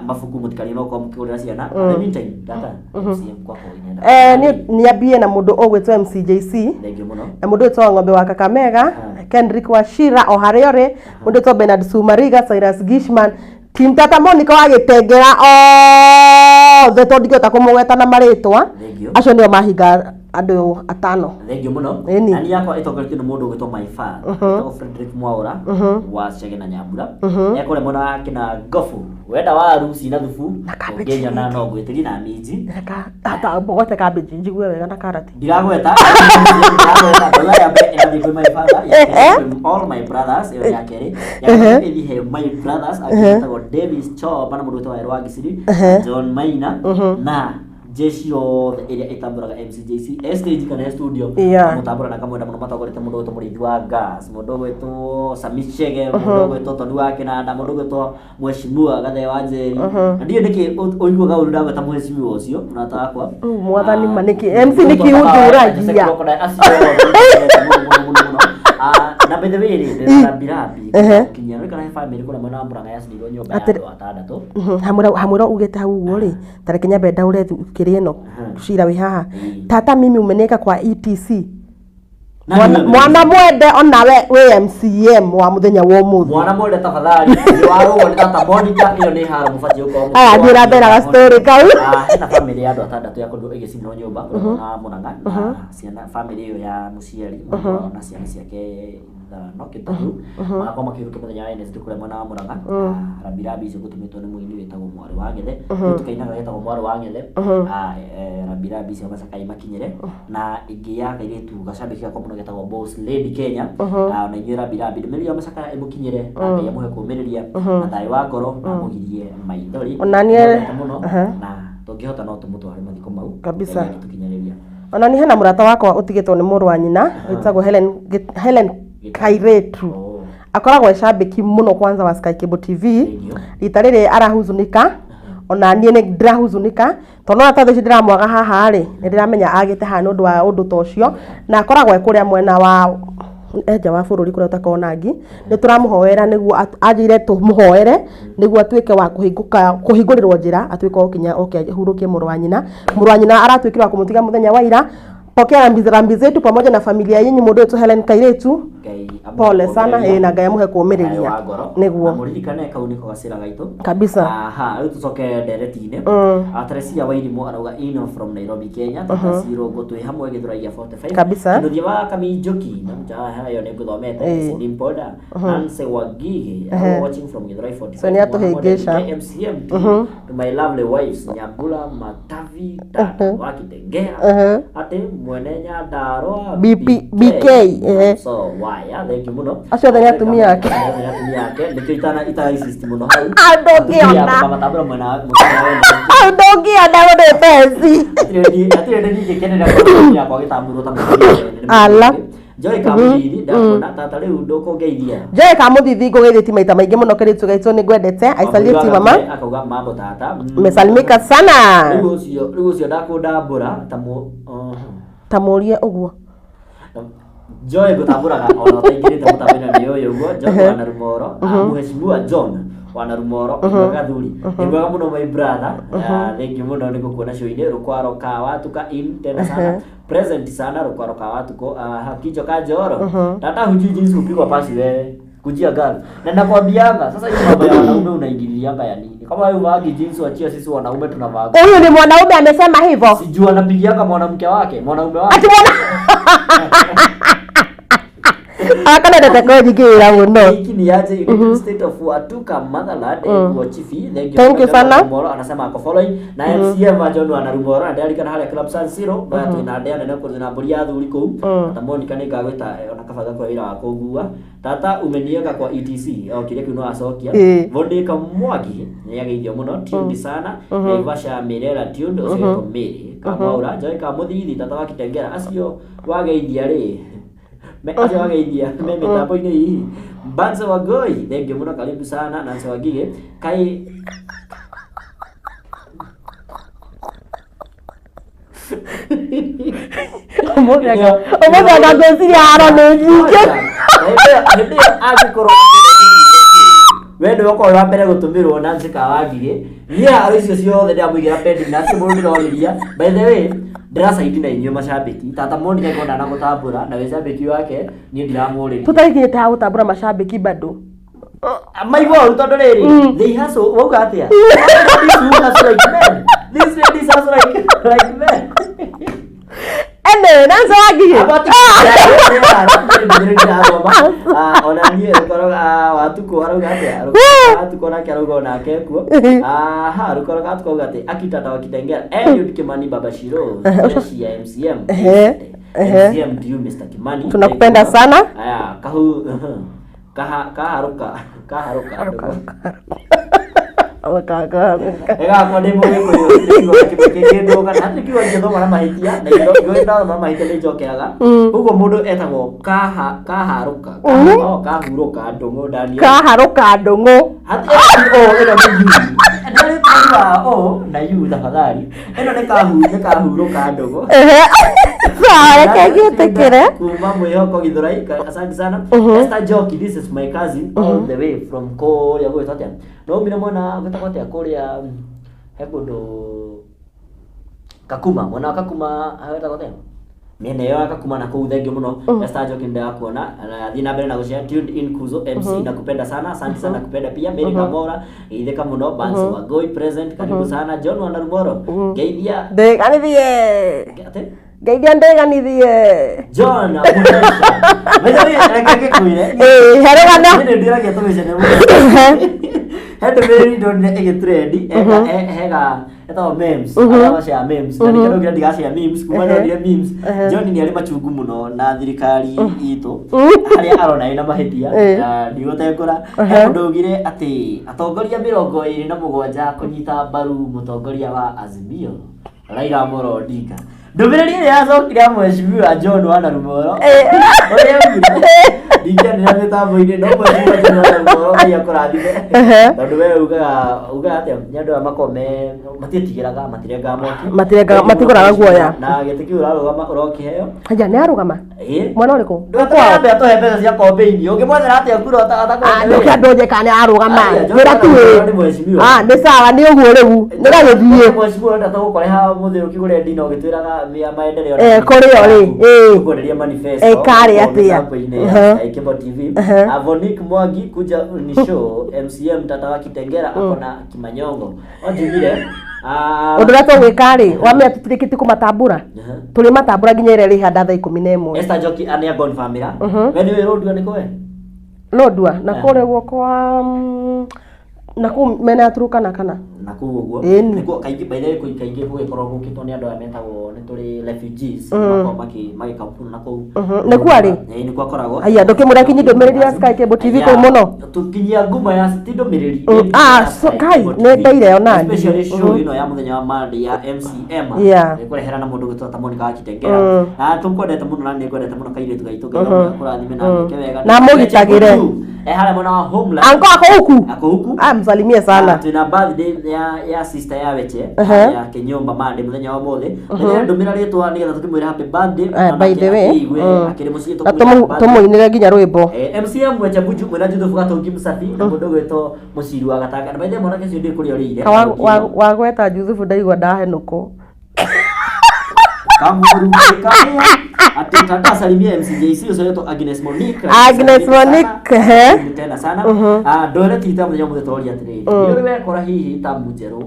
mabuku mũtikarie no korwo mũkĩgũrĩra ciana. In the meantime, data MCM kwakwa inenda. Niĩ niambie na mũndũ ũgwĩtwo MCJC Thank you mũno. Na mũndũ wĩtwo Ng'ombe wa Kakamega, Kendrick Wachira o harĩa ũrĩ, mũndũ wĩtwo Bernard Sumariga, Cyrus Gishman, Team Tata Monica wa Gĩtengera othe, tondũ ndingĩhota kũmũgweta na marĩtwa. Thank you. Acio nĩo mahinga Andũ atano. Thengiũ mũno. Ĩni. Na niĩ yakwa ĩtongoretio nĩ mũndũ ũgwĩtwo my father, etagwo Frederick Mwaũra wa Chege na Nyambura. Ekũrĩa mwena wa kĩna Ngobu. Wenda waru cina thubu, Na cabbage. ũngĩnyona no ngwĩtĩrie na minji. Hata mbogote cabbage njigue wega na karati. Ndiragweta, ndiragweta, ndauga ya mbere ĩrathiĩ kwĩ my father, ya kerĩ kwĩ all my brothers, ĩyo ya kerĩ. Ya gatatũ ĩthiĩ he my brothers, angĩ metagwo Davis Choba na mũndũ wĩtagwo Werũ wa Giciri, John Maina, na jeshi yothe ĩrĩa ĩtambũraga MCJC, e stage kana e studio, mũtambũra na kamwenda mũno matongorete mũndũ ũgwĩtwo Mũrĩithi wa Gas, mũndũ ũgwĩtwo Sami Chege, mũndũ ũgwĩtwo Toni wa Kĩnanda, mũndũ ũgwĩtwo Mheshimiwa Gathee wa Njeri. Na ndiũĩ nĩkĩ ũiguaga ũru ndagweta mheshimiwa ũcio, mũrata wakwa. Rĩu mwathani Ah, ma nĩkĩ MC nĩkĩ mũndũ ũthuragia? Jose acio othe mũno mũno mũno mũno. Ah, na by the way rĩ, ndĩna rambirambi kinyia nĩ kana he family kũrĩa mwena wa Murang'a yacinirwo nyũmba ya andũ atandatũ. Hamwĩra ugĩte hau ũguo rĩ, ta reke nyambe ndaũre kĩrĩa ĩno cira wĩ haha. Tata mimi umeniweka kwa ETC. Na Mwana nĩwe mwana mwende onawe wĩ MCM wa mũthenya wa ũmũthĩ. Mwana mwende tafadhali nĩ warũgwo nĩ tata Monica, ĩyo nĩ haro mũbatiĩ gũkorwo. Aya, thiĩ na mbere na story kau. Ah, hena family ya andũ atandatũ yakorirwo ĩgĩcinwo nyũmba kũrĩa mwena wa Murang'a, na ciana family ĩyo ya mũciari wao na ciana ciake ithano kĩndũ kĩu magakorwo makĩhurũka mũthenya wa Wednesday kũrĩa mwena wa Murang'a. Rambirambi icio gũtũmĩtwo nĩ mũini wĩtagwo Mwarĩ wa Ng'ethe, rĩu tũkainaga getagwo Mwarĩ wa Ng'ethe. Ah, rambirambi icio macakai makinyĩre na ĩngĩ ya kairĩtu gacambĩki gakwa mũno getagwo Boss Lady Kenya. Ah, ona inyuĩ rambirambi ndũmĩrĩri ya macakaya ĩmũkinyĩre na Ngai amũhe kũũmĩrĩria na thayũ wa ngoro na amũgirie maithori. Ona niĩ- Nĩmwendete mũno na tũngĩhota no tũmũtware mathiko mau. Kabisa. Ngai agĩtũkinyĩrĩria. Ona niĩ hena mũrata wakwa ũtigĩtwo nĩ mũrũ wa nyina wĩtagwo Helen Helen Kairetu. Oh. Akoragwo e cambĩki mũno kwanza wa Sky Cable TV. Thank you. Rita rĩrĩ arahuzunika, ona niĩ nĩ ndĩrahuzunika tondũ ona ta thaa ici ndĩramwaga haha rĩ, nĩ ndĩramenya agĩte haha nĩ ũndũ wa ũndũ ta ũcio, na akoragwo e kũrĩa mwena wa nja wa bũrũri kũrĩa ũtakoragwo na ngi. Nĩ tũramũhoera nĩguo anjĩre tũmũhoere nĩguo atuĩke wa kũhingũka kũhingũrĩrwo njĩra atuĩke wa gũkinya oke ahurũkie mũrũ wa nyina. Mũrũ wa nyina aratuĩkire wa kũmũtiga mũthenya wa ira. Pokea rambi rambi zetu pamoja na familia yenyu, mũndũ witũ Helen Kairetu. Ngai amũhe Pole sana kũũmĩrĩria. ĩ, na Ngai amũhe Thayũ kũũmĩrĩria. wa ngoro. Nĩguo. Na mũririkane kau nĩko gacĩra gaitũ. Kabisa. Aha, rĩu tũcoke ndereti-inĩ. Ah, Teresia Wairimu arauga ino from Nairobi, Kenya. Tata Cirongo twĩ hamwe Gĩthũrai 45. Kabisa. Kĩnuthia wa Kaminjuki na mjaha ĩyo nĩ ngũthomete. Cindy Mpoda, Nancy Wangige watching from Gĩthũrai 45. So nĩ atũhĩngĩca. MCM to my lovely wives Nyambura Matavi Tata wa Kitengela atĩ mwene Nyandarua BP BK, ehe. So waya, thank you mũno. Acio othe nĩ atumia ake. Acio othe nĩ atumia ake, nĩkĩo itana insist mũno hau. Ah, ndũngĩona. Atumia akwa matambũra mwena mwena wa Hau ndũngĩona ũndũ peci. Hatirĩ hĩndĩ ingĩkenera kuona yakwa gĩtambũrwo ta mũtumia. Ala. Joy Kamũthithi ndakuona tata rĩu ndũkũngeithia. Joy Kamũthithi ngũgeithĩtie maita maingĩ mũno kĩrĩtu gaitũ, nĩ ngwendete. I salute you, mama. Akauga mambo tata. Umesalimika sana. Rĩu ũcio ndakũndambũra ta mũ Ta mũrie ũguo. Joy ngũtambũraga ona ũtaingĩrĩte mũtambo-inĩ nĩ ũyũ ũguo John wa Narumoro, Mheshimiwa John wa Narumoro Gathuri, nĩ mwega mũno my brother. Ah, thank you mũno nĩ gũkuona show-inĩ. Rũkwaro ka watuka in tena sana, present sana Rũkwaro ka watuko. Ah, kicho ka joro tata, hujui jinsi kupigwa pasi wewe kujia gari na nakwambianga sasa hiyo mambo ya wanaume unaingilianga ya nini? Kama wewe uvaagi jinsi, wachia sisi wanaume tunavaa. Huyu ni mwanaume amesema hivyo? Sijui anapigianga mwanamke wake, mwanaume wake. Ati mwana akanendete kũnjigĩrĩra mũno. Hiki ni aje United State of Watuka Motherland mm. Chifi, thank you. Thank you sana. Moro anasema ako following na MCM John wa Narumoro na ndirikana haria Club San Siro ba twina ndea nene kũrĩ na mbũri ya thuri kũu. Tata Monica nĩ ngagwĩta ona kaba gakwa wĩra wa kũngua. Tata umeniweka kwa ETC o kĩrĩa kĩu no acokia. Vondeka Mwagi nĩ ageithio mũno, tuned sana Naivasha Mirera tuned ũcio wĩtwo Mary Kamwaura Joy Kamũthithi tata wa Kitengera acio wageithia rĩ acio wageithia me mĩtambo-inĩ hihi Mbanza Wagoi, thank you mũno, karibu sana. Nancy Wangige kai Ũmũthĩ anga ngwĩciria haro nĩ nyingĩ. Hĩndĩ ĩyo angĩkorwo we nĩwe ũkorwo wa mbere gũtũmĩrwo Nancy Kawangige, niĩ haro icio ciothe ndĩramũigĩra pending na mũndũ ndĩrorĩria. By the way, ndĩracaidi na inyuĩ macambĩki. Tata Monica ĩkorwo ndanagũtambũra na wĩ cambĩki wake, niĩ ndiramũrĩria. Tũtarikinyĩte ha gũtambũra macambĩki bado. Maigua ũru tondũ rĩrĩ they hustle wauga atĩa? These women hustle like men, these ladies hustle like men. Anyway. Nancy Wangigĩ. Ona niĩ rũkoro watuko arauga atĩa? Watuko onake arauga onake kuo. Aha, rũkoro gatuko auga atĩ akitata wa Kitengela Eliud Kimani Baba Shiro jeshi ya MCM. MCM to you Mr. Kimani. Tunakupenda sana. Aya, kahu kaharuka kaharuka. Ega ndĩ mũgĩkũyũ kĩndũ kana hatirĩ kiugo ingĩthoma na mahĩtia na ingĩthoma na mahĩtia nĩ njokeraga. Ũguo mũndũ etagwo kaharũka no kahurũka ndũng'ũ Daniel. Kaharũka ndũng'ũ. Hatirĩ o ĩno nĩ U. Nĩ wa o na U tafadhali. Ĩno nĩ kahurũka ndũng'ũ. Sawa, reke ngĩtĩkĩre. Kuma mwĩhoko Githurai, asante sana. Esther Njoki, this is my cousin all the way from kũrĩa gwĩtwo atĩa? No umire mwena gwĩtagwo atĩa kũrĩa he kũndũ Kakuma, mwena wa Kakuma gwĩtagwo atĩa? Mĩena ĩyo ya Kakuma na kũu thengiũ mũno. Esther Njoki nĩndĩrakuona na thiĩ na mbere na gũshare. Tuned in Kuzo MC nakupenda sana, asante sana nakupenda pia. Mary Kamora geithĩka mũno. Bansi Wangui present, karibu sana. John Wanarumoro ngeithia Ndĩganithie. atĩ Ngeithia ndĩganithie. John Mũhesha. By the way, reke ngĩkwĩre. Ĩĩ, he rũgano. Niĩ nĩndĩragia tũmĩce nĩ mũno. He ndũmĩrĩri ndonire ĩgĩtrend, hega etagwo memes, arĩa macea memes. Na nĩkĩo ndaugire ndigacea memes, kuma ndonire memes. John nĩ arĩ machungu mũno na thirikari itũ, harĩa arona ĩna mahĩtia, na ndigũtengũra. He mũndũ augire atĩ atongoria 27 kũnyita mbaru mũtongoria wa Azimio, Raila Amolo Odinga. Ndũmĩrĩri ĩrĩa yacokire ya mheshimiwa John Wanarumoro ũrĩa augire ndingĩanĩra mĩtambo-inĩ no mheshimiwa John Wanarumoro Ngai akũrathime tondũ we ugaga atĩa nĩ andũ aya makoragwo me matiĩtigĩraga matirengaga mwaki Matirengaga- matigũraga guoya. Na gĩtĩ kĩu ũrarũgama ũrokĩheo. Aya, nĩ arũgama? Ĩĩ. Mwena ũrĩkũ? Ndũgatũhe atũhe mbeca cia kombĩini ũngĩmwethera atĩa kura Ndũke andũ nje kana nĩ arũgama. Aya, John Wĩra tu Wanarumoro nĩ wĩ. mheshimiwa. Ah, nĩ sawa, nĩ ũguo rĩu. Nĩ gagĩthiĩ. Mheshimiwa ũrenda tũgũkore mũthĩ ũkĩgũre ndina ũgĩtwĩraga mĩa maendeleo Kũrĩ o rĩ, ĩĩ. Tũkwenderia manifesto Karĩ atĩa? mĩtambo-inĩ ya Sky Cable TV. Mhm. Avonik Mwangi kuja ni show MCM tata wa Kitengera akona Kimanyongo onjugire Ũndũ ũrĩa tũgwĩka rĩ, wamenya tũtirĩkĩtie kũmatambũra. Tũrĩ matambũra nginya ĩrĩa ĩrĩhanda thaa 11. Esther Njoki nĩ agonfamĩra we nĩ wĩ Rũndua nĩ kũwe Lodwar, na kũrĩa guoko wa na kũu mena ya Turkana kana. Na kũu ũguo Ĩni. nĩkuo kaingĩ by the way kũu kaingĩ gũgĩkorwo gũkĩtwo nĩ andũ aya metagwo nĩ tũrĩ refugees makoragwo magĩkampuni na kũu. Nĩkuo arĩ? Ĩĩ, nĩkuo akoragwo. Aya, ndũkĩmwĩre akinyie ndũmĩrĩri ya Sky Cable TV kũu mũno. Tũkinyia nguma ya ti ndũmĩrĩri Mm, ah, so- kai, nĩ ndeire ona niĩ. Especially show ĩno ya mũthenya wa Monday ya MCM Yeah. kũrehera na mũndũ gwĩtwo ta Monica wa Kitengera na tũkwendete mũno na nĩ ngwendete mũno kairĩtu gaitũ Ngai akũrathime na agwĩke wega. Na amũgitagĩre. Harĩa mwena wa Homeland. Anko ako huku. Ako huku. Ah, msalimie sana. Twĩna birthday ya sister ya Weche ya Kinyumba Monday mũthenya wa ũmũthĩ. Mũthenya ndũmĩra rĩtwa nĩgetha tũkĩmwĩra happy birthday. By the way, akĩigue akĩrĩ mũciĩ Na tũkĩmwĩra happy birthday. tũmũinĩre nginya rwĩmbo. MCM Weche Bunju mwĩna Juthubu Gatongi Mũcabi na mũndũ ũgwĩtwo Mũciri wa Gatanga. Na by the way mwanake ũcio ndiũĩ kũrĩa ũrĩire. Wagweta Juthubu ndaigua ndahenũkwo. Kamuru kamia ati tata salimia MCJC ũcio wetwo Agnes Monique. Agnes Monique, ehe. Ni tena sana. Ndwere tita mũthenya ũmũthĩ tũroria atĩrĩrĩ. Nĩ ũrĩ wekora hihi tamu njerũ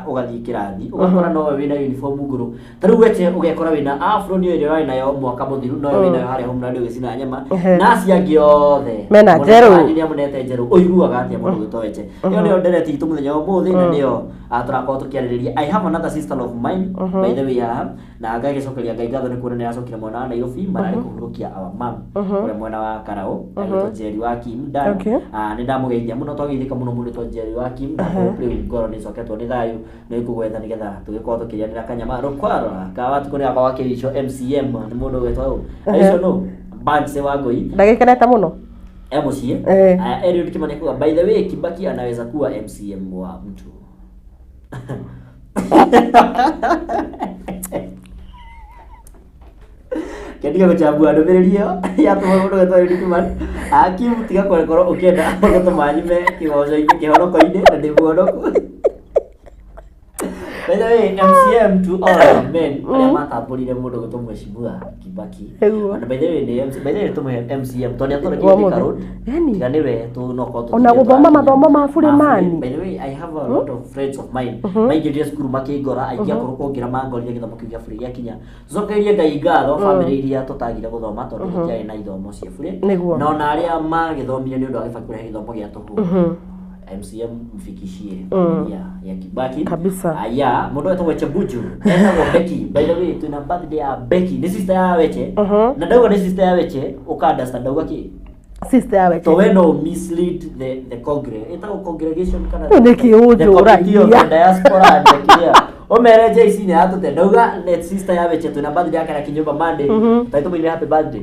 ũgathiĩ kĩrathi ũgakora nowe wĩna uniform ngũrũ. Ta rĩu Weche ũgekora wĩna afro nĩyo ĩrĩa ũrarĩ nayo mwaka mũthiru noyo wĩnayo harĩa Homeland ũgĩcina nyama na acio angĩ othe Mena njerũ. Nĩ amonete njerũ ũiguaga atĩa mũndũ gwĩtwo Weche. Ĩyo nĩyo ndereti itũ mũthenya wa ũmũthĩ na nĩyo tũrakorwo tũkĩarĩrĩria. I have another sister of mine by the way haha na ngagĩcokeria Ngai ngatho nĩ kuona nĩ aracokire mwena wa Nairobi mararĩ kũhurũkia our mum ũrĩa mwena wa Karau agĩtwo Njeri wa Kim Dan. Nĩ ndamũgeithia mũno twageithĩka mũno mũndũ wĩtwo Njeri wa Kim na hope rĩu ngoro nĩ ĩcoketwo nĩ thayũ nĩ kũgwetha nĩgetha tũgĩkorwo tũkĩrĩanĩra kanyama rũkwarora ka watukũ nĩ gakorwo gakĩricwo MCM nĩ mũndũ ũgwĩtwo ũ aicio nũ Banse wa Ngoi Ndagĩkenete mũno. e mũciĩ. Aya, Eliud Kimani kuga by the way Kibaki anaweza kuwa MCM wa mtu. Kendiga gũchambua ndũmĩrĩri ĩyo yatũma mũndũ gwĩtwo Eliud Kimani. Kim tiga kũrekorwo ũkĩenda gũtũma nyume kĩgoco-inĩ kĩhonoko-inĩ na ndĩ mũhonoku. By the way, MCM to all men arĩa matambũrire mũndũ gwĩtwo Mheshimiwa Kibaki. Nĩguo. Na by the way, nĩ MC, by the way, tũmũhe MCM tondũ nĩatũrekire Wa Thika mũthĩ. Road. Yaani. Tiga nĩwe tu no korwo Ona tũthiĩte gũthoma tũrakinya. mathomo ma burĩ mani. By the way, I have a lot of friends of mine maingĩrire cukuru makĩngora, aingĩ akũrũ kuongerera mangorire gĩthomo kĩu kĩa burĩ gĩakinya. Tũcokeirie Ngai ngatho bamĩrĩ iria tũtagire gũthoma tondũ gũtiarĩ na ithomo cia burĩ. Nĩguo. Na ona arĩa magĩthomire nĩ ũndũ wa Kibaki kũrehe gĩthomo gĩa tũhũ. MCM mfikishie familia ya Kibaki Kabisa. Aya, mũndũ wetagwo Weche Buju etagwo Becky. By the way, twina birthday ya Becky, nĩ sister ya Weche. Na ndauga nĩ sister ya Weche, ũka understand ndauga kĩ Sister ya Weche. to we no mislead the congre ĩtagwo congregation kana Rĩu nĩ kĩ the committee of the ũnjũragia? diaspora and the kĩrĩa ũmere JC nĩ yatũte ndauga nĩ sister ya Weche twina birthday yake na kinyũmba Monday tondũ tũmũinĩre happy birthday.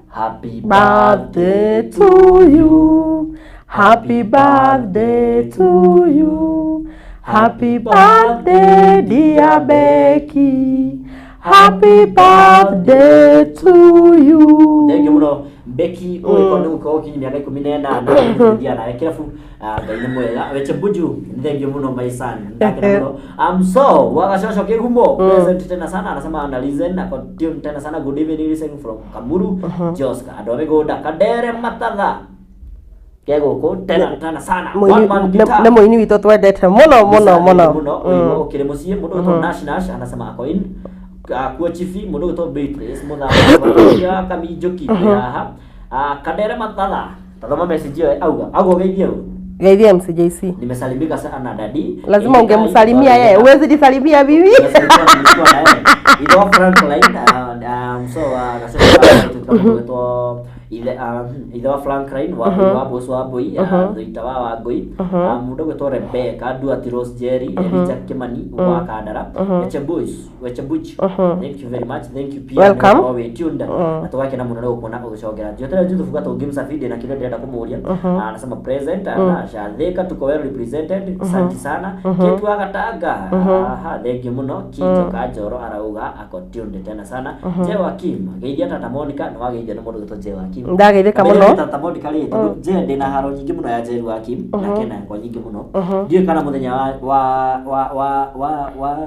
Happy Birthday to you. Happy birthday to you. Happy birthday, dear Becky. Happy birthday to you. Thengiũ mũno Becky, ũgĩkorwo nĩ gũkorwo ũkinyia mĩaka 18 gũthiĩ nawe kĩrabu. Ah, Ngai nĩ mwega. Weche Buju, nĩ thengiũ mũno my son, ndakena mũno. So wagacoco kĩgumo present tena sana, anasema ana listen ako tune tena sana. Good evening, listening from Kamuru Joska, andũ a mĩgũnda Kadere Matatha ke gũkũ tena tena sana. One man guitar. Nĩ mũini witũ twendete mũno mũno mũno. Mũno ũigua ũkĩrĩ mũciĩ. Mũndũ wĩtwo Nash Nash anasema ako in kuo chifi. Mũndũ wĩtwo Beatrice mũthaki Kaminjũki twĩ haha. Ah, Kadere Matatha, tathoma message ĩyo auga auga ũgeithie ũ. Geithia MCJC. Nimesalimika sana dadi. Lazima ungemsalimia yeye. Huwezi nisalimia mimi. Ithe wa Franklin, so akasema gwĩtwo ithe, ithe wa Franklin wa wa Boss wa Mbui, Thuita wa Wangui, mũndũ gwĩtwo Rebecca Duati, Rose Jerry, Elijah Kimani wa Kandara, Weche Boys, Weche Buch, thank you very much, thank you pia. Welcome. Nĩ gũkorwo wĩ tuned na tũgakena mũno nĩ gũkuona ũgĩcokera. Njotere Juthufu Gatũngi Msafiri na kĩrĩa ndĩrenda kũmũria. Anasema present na Shathika, tuko well represented, asante sana. Ketu wa Gatanga, aha, thank you mũno. Kinjo Kanjoro arauga ako tuned tena sana. Jewa Kim geithia tata Monica, nĩ wageithio nĩ mũndũ gwĩtwo Jewa Kim. Ndageithĩka mũno. Tata Monica rĩ, tondũ je ndĩna haro nyingĩ mũno ya Jeru wa Kim na kena yakwa nyingĩ mũno, ndiũĩ kana mũthenya wa wa wa wa wa wa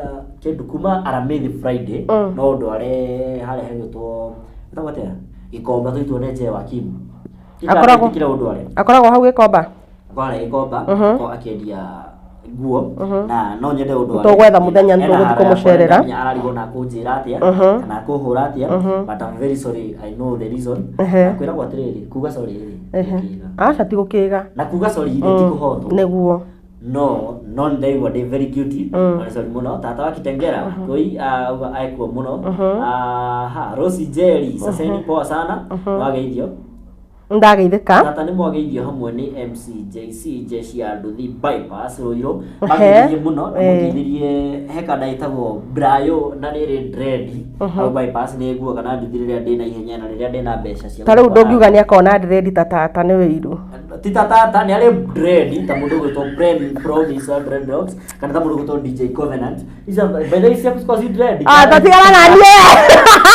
kĩndũ kuma Aramithi Friday no ndware harĩa hegwĩtwo ĩtagwo atĩa Gĩkomba tũitwo nĩ Jewa Kim. Akoragwo- kĩra ũndware Akoragwo hau Gĩkomba. Akoragwo Gĩkomba ko akĩendia nguo na no nyende ũndũ. Tũgwetha mũthenya nĩ tũgũthiĩ kũmũcerera. Ararigwo na kũnjĩra atĩa kana kũhũra atĩa, but I'm very sorry, I know the reason. Kwĩragwo atĩrĩrĩ, kuga sorry rĩ gĩkĩga. Aca, ti gũkĩga. Na kuga sorry rĩ ti kũhotwo. Nĩguo. No ndaigua ndĩ very guilty na nĩ sorry mũno. Tata wa Kitengera koi auga aekuo mũno. Aha, Rosie Jerry saseni poa sana, wageithio. Ndageithĩka. Tata nĩ mwageithio hamwe nĩ MCJC jeshi ya nduthi bypass Ruiru, mageithirie mũno na mũngeithirie he kanda ĩtagwo Brayo na rĩrĩ dread hau bypass nĩ nguaga na nduthi rĩrĩa ndĩna ihenya na rĩrĩa ndĩna mbeca cia Ta rĩu gũtwara. ndũngiuga nĩ akorwo na dread ta tata nĩ wĩiru. Ti ta tata, nĩ arĩ dread ta mũndũ ũgwĩtwo Prem Promise wa Dreadlocks kana ta mũndũ ũgwĩtwo DJ Covenant. Icio by the way ciaku cikoragwo ci dread. Ah, tatigana na niĩ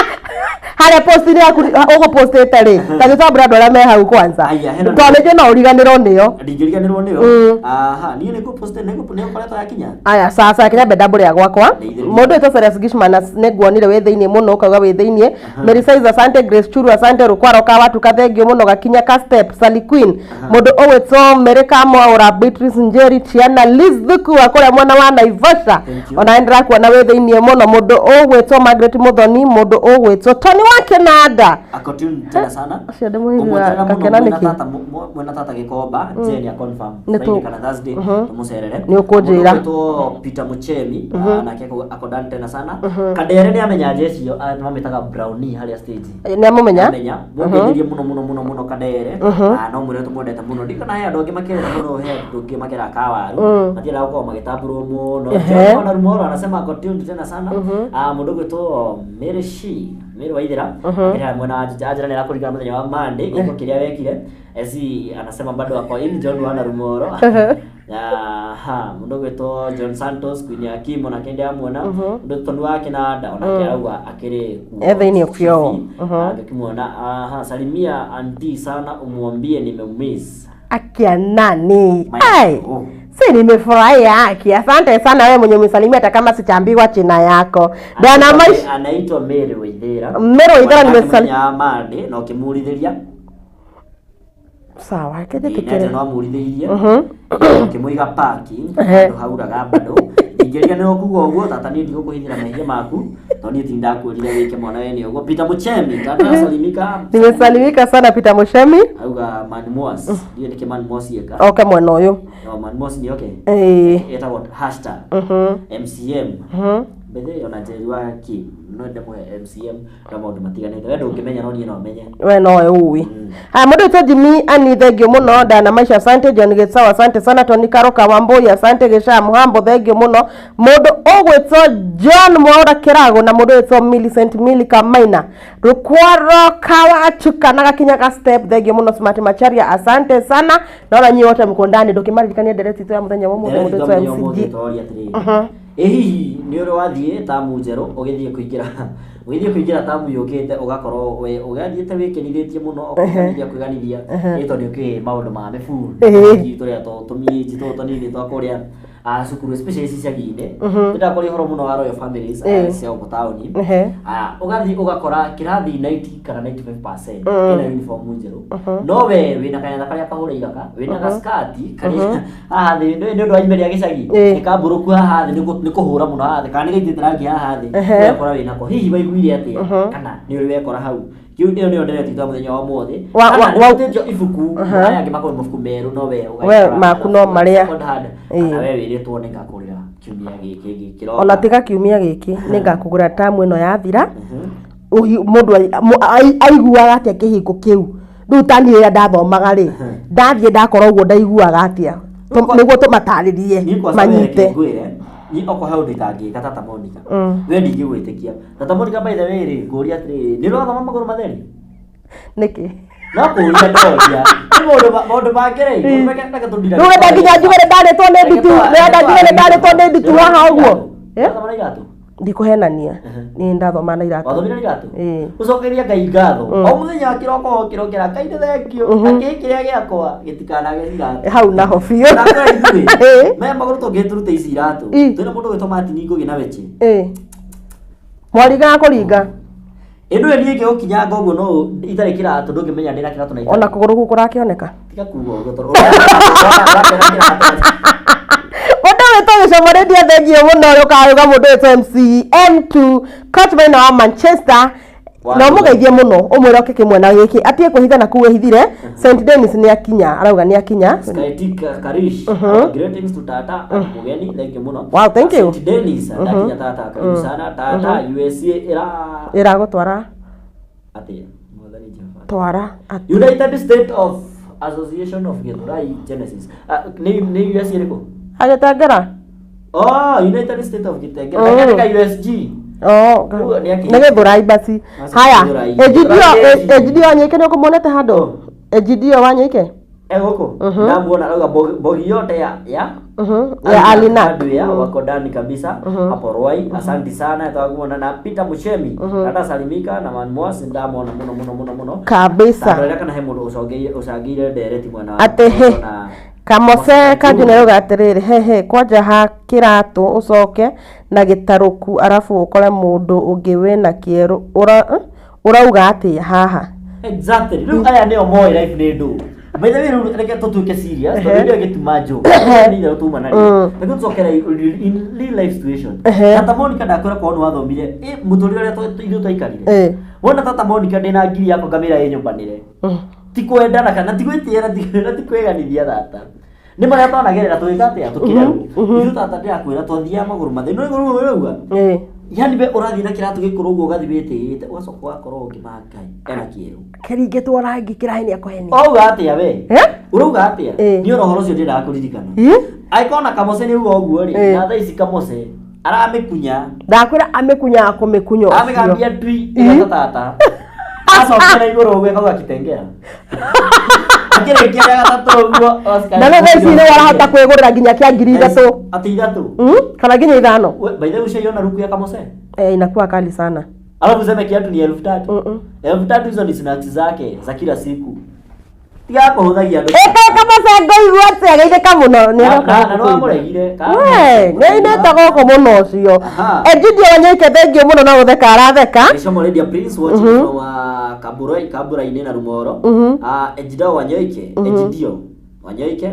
harĩa post-inĩ yaku ũgũpostĩte rĩ, ta gĩtambũra andũ arĩa me hau kwanza. Aya, hena- Tondũ nĩnjũĩ no ũriganĩrwo nĩo. Ndingĩriganĩrwo nĩyo. Aha, niĩ nĩ ngũpost nĩ ũkoretwo yakinya. Aya, sasa kĩrĩa ndambũrĩa gwakwa. Ndeithĩrĩria. Mũndũ wĩtwo Cyrus Gishman, nĩ nguonire wĩ thĩiniĩ mũno, ũkauga wĩ thĩiniĩ. Mary Size asante, Grace Churu asante, Rukwaro ka watu kathengio mũno, gakinya ka step Sally Queen, mũndũ ũgwĩtwo Mary Kamwaura, Beatrice Njeri, Tiana Liz Thuku wa kũrĩa mwena wa Naivasha. Thank you. Ona ndĩrakuona wĩ thĩiniĩ mũno. Mũndũ ũgwĩtwo Margaret Muthoni, mũndũ ũgwĩtwo Tony wa Kĩnanda. Ako tune tena sana. Ũcio ndĩ mũhithia, Ũmweterera mũno gakena mwena nĩkĩ? tata mwena tata Gĩkomba Jane ya confirm Nĩ Friday kana Thursday tũmũcerere. Nĩ ũkũnjĩra. Mũndũ ũgwĩtwo Peter Muchemi, nake ako done tena sana. Kadere nĩ amenya jeshi ĩyo, mamĩtaga Brownie harĩa stage. Nĩ amũmenya. Amenya mũngeithĩrie mũno mũno mũno mũno Kadere. Ah, no mwĩre tũmwendete mũno. Ndikana he andũ angĩ makĩrenda mũno, he andũ angĩ makĩra kawaru matiendaga gũkorwo magĩtambũrwo mũno. John Ona Rumoro anasema ako tuned tena sana. Ah, mũndũ ũgwĩtwo Mary Shi Mary Waithera akĩrĩ mwena wa Juja, anjĩra nĩ arakũririkana mũthenya wa Monday gĩko kĩrĩa wekire. Esi anasema bado ako in John Wana Rumoro. Aha, mũndũ ũgwĩtwo John Santos Queen ya Kim onake ndĩramuona. Mũndũ Tony wa Kĩnanda onake arauga akĩrĩ kuo. E thĩinĩ ũkĩo. Angĩkĩmuona, aha, salimia auntie sana umwambie nimemiss. Akia nani? My- Ai. Oh. Si nimefurahi haki. Asante sana wewe mwenye umenisalimia hata kama sichaambiwa china yako. Dana maisha anaitwa Mary Waithera. Mary Waithera nimesalimia. Mande na ukimurithĩria. Sawa, keje Ĩ, tikere. nete no amurithĩirie. Ũkĩmũiga parking handũ hauraga bado. Ingĩriganĩrwo kuga ũguo tata niĩ ndigũkũhithĩra mehia maku tondũ niĩ ti ndakwĩrire wĩke mwana we nĩ ũguo. Peter Muchemi tata salimika. Nimesalimika sana Peter Muchemi. Auga Man Moas. Ndiũĩ nĩkĩ Man Moas eka. Oke mwena ũyũ. No Man Moas nĩ oke. Etagwo hashtag MCM. Mbere ona Njeri wa Kim no ndemũhe MCM na maũndũ matiganĩte. We ndũngĩmenya no niĩ no menye. We nowe ũĩ. Haya mũndũ wĩtwo Jimmy Ani thengio mũno. Dana Maisha asante. John Gĩcaũ asante sana. Tony Karoka Wambui asante. Gĩca Mũhambo thengio mũno. Mũndũ ũgwĩtwo John Mwaura Kĩrago na mũndũ ũgwĩtwo Millicent Milika Maina Rukwaro Kawachuka na gakinya ka step thengio mũno. Smart Macharia asante sana. Naona nyinyi wote mko ndani ndũkĩmaririkania ndereti itũ ya mũthenya wa ũmũthĩ mũndũ wĩtwo MCG. Ĩ hihi nĩ ũrĩ wathiĩ tamu njerũ ũgĩthiĩ kũingĩra tamu yũkĩte ũgakorwo we ũgathiĩte wĩkenithĩtie mũno ũkĩganithia kwĩganithia ĩ tondũ nĩũkĩũĩ maũndũ ma mĩburu tũrĩa tũmiĩnji tũtũ tũnini twa kũrĩa cukuru especially icagi-inĩ nĩndakwaria ũhoro mũno wa Royal Families cia gũkũ taũni. Ũgathiĩ ũgakora kĩrathi 90 kana 95% ĩna uniform njerũ no we wĩna kanyatha karĩa kahũre iraka wĩna gaskati karĩa haha thĩ nĩ ũndũ wa ime rĩa gĩcagi nĩ kambũrũku haha thĩ nĩ kũhũra mũno haha thĩ kana nĩ gaitĩte rangi haha thĩ ũgakora wĩnako hihi waiguire atĩa kana nĩ ũrĩ wekora hau kĩu ĩyo nĩyo ndereti twa mũthenya wa ũmũthĩ kana nĩũtĩtio ibuku aya angĩ makorwo mabuku merũ no we we maku no marĩa kana we wĩrĩtwo nĩngakũgũrĩra kiumia gĩkĩ kĩroka ona tiga kiumia gĩkĩ nĩngakũgũra tamu ĩno yathira mũndũ aiguaga atĩa kĩhingo kĩu rĩu ta niĩ rĩrĩa ndathomaga rĩ ndathiĩ ndakora ũguo ndaiguaga atĩa nĩguo tũmatarĩrie manyite. Ni okorwo he ũndũ itangĩka tata Monica we ndingĩgwĩtĩkia tata Monica by the way rĩ ngũria atĩrĩrĩ nĩ ũrathoma magũrũ matheri nĩkĩ no kũria ndoria nĩ maũndũ mangĩ rĩ reke tũndira rĩu wenda nginya njuge nĩ ndarĩtwo nĩ ndutu wenda njuge nĩ ndarĩtwo nĩ ndutu haha ũguo Wathoma na iratũ ndikũhenania niĩ ndathoma na iratũ wathomire na iratũ ũcokeria Ngai ngatho o mũthenya kĩroko ũkĩrokera Ngai nĩ thengio na kĩĩ kĩrĩa gĩakwa gĩtikanage iratũ hau naho biũ na ithuĩ maya magũrũ tũngĩtũrute ici iratũ twĩna mũndũ ũgwĩtwo Martin Ngũgĩ na Weche mwarigaga kũringa ĩndũ ĩyo niĩ ingĩgũkinyanga ũguo no itarĩ kĩratũ ndũngĩmenya ndĩna kĩratũ na itarĩ ona kũgũrũ kũu kũrakĩoneka tiga kuga ũguo tondũ ũrakĩona kĩratũ mũndũ wĩtwo Gĩcomo Rĩndia thengio mũno ũkaruga mũndũ wĩtwo MC M2 coach mwena wa Manchester na ũmũgeithie mũno ũmwĩre oke kĩmwena gĩkĩ atige kwĩhitha na kũu ehithire. St Dennis nĩ akinya arauga nĩ akinya. Skytik Karish greetings to tata mugeni thank you mũno. Wow, thank you. St Dennis ndakinya tata karibu sana tata USA ĩra ĩragũtwara atĩa mwathani Jehova twara United States of Association of Githurai Genesis nĩ USA ĩrĩkũ Agĩtengera Oh, United States of Gitengera. Katika USG. Oh, nĩ Gĩthũrai basi. Haya, Egidio Wanyoike nĩ ũkũmuonete handũ? Egidio Wanyoike? Gũkũ. Ndamuona arauga bogi yote ya ya Alina. Ya wako ndani kabisa hapo Ruai. Asante sana twakuona na Peter Muchemi. Tata salimika na Man Moas ndamuona mũno mũno mũno mũno. Kabisa. Ndorera kana he mũndũ ũcangĩire ndereti mwena. Atĩ he. Kamose Kanjũ nĩarauga atĩrĩrĩ hehe kwanja ha kĩratũ ũcoke na gĩtarũku arabu ũkore mũndũ ũngĩ wĩna kĩerũ ũrauga atĩa haha. Exactly. Rĩu aya nĩo moĩ life nĩ ndũ. By the way rĩu reke tũtuĩke serious tondũ nĩo gĩtuma joke. Nĩ itherũ tuma narĩo. Reke tũcokere in real life situation. Tata Monica ndakwĩra korwo nĩ wathomire mũtũrĩre ũrĩa ithuĩ twaikarire. Wona tata Monica ndĩna ngiri yakwa ngamĩra ĩnyũmbanĩre. Ti kwendana kana ti gwĩtĩĩra na ti kwĩganithia tata. Nĩ marĩa twanagerera tũgĩka atĩa tũkĩrerwo. Ithuĩ tata ndĩrakwĩra twathiaga magũrũ matheri. Nĩ ũrĩa ũrauga? Yani we ũrathiĩ na kĩratũ gĩkũrũ ũguo ũgathiĩ wĩtĩĩte ũgacoka ũgakorwo ũngĩma Ngai ena kĩerũ. Kĩringĩtwo rangi kĩrahi nĩakũhenia. Ũrauga atĩa we? Ũrauga atĩa? Niĩ ona ũhoro ũcio ndĩendaga kũririkana. Angĩkorwo na Kamose nĩ uga ũguo rĩ, na thaa ici Kamose aramĩkunya. Ndakwĩra amĩkunyaga kũmĩkunya ũcio. Amĩgambia tui ĩgata tata. Acokera igũrũ ũguo ĩkauga Kitengera. Akĩrĩkia rĩa gatatũ ũguo Oscar. Na rĩu thaa ici nĩ warahota kwĩgũrĩra nginya kĩa 3,000. Atĩ 3? Kana nginya 5. By the way ushaiona ruku ya Kamose? Inakuwa kali sana. Alafu useme kiatu ni 3,000. 3,000 hizo ni snacks zake za kila siku. Tiga kũhũthagia andũ. Ĩka macengo igua atĩa geithĩka mũno nĩ aroka. Na no amũregire. We, nĩ ainĩte gũkũ mũno ũcio. Aha. Egidio Wanyoike thengiũ mũno no gũtheka aratheka. Gĩcomo Lydia Prince watching from Kaburai Kabura-inĩ na Rumoro. Ejido Wanyoike, Ejidio Wanyoike.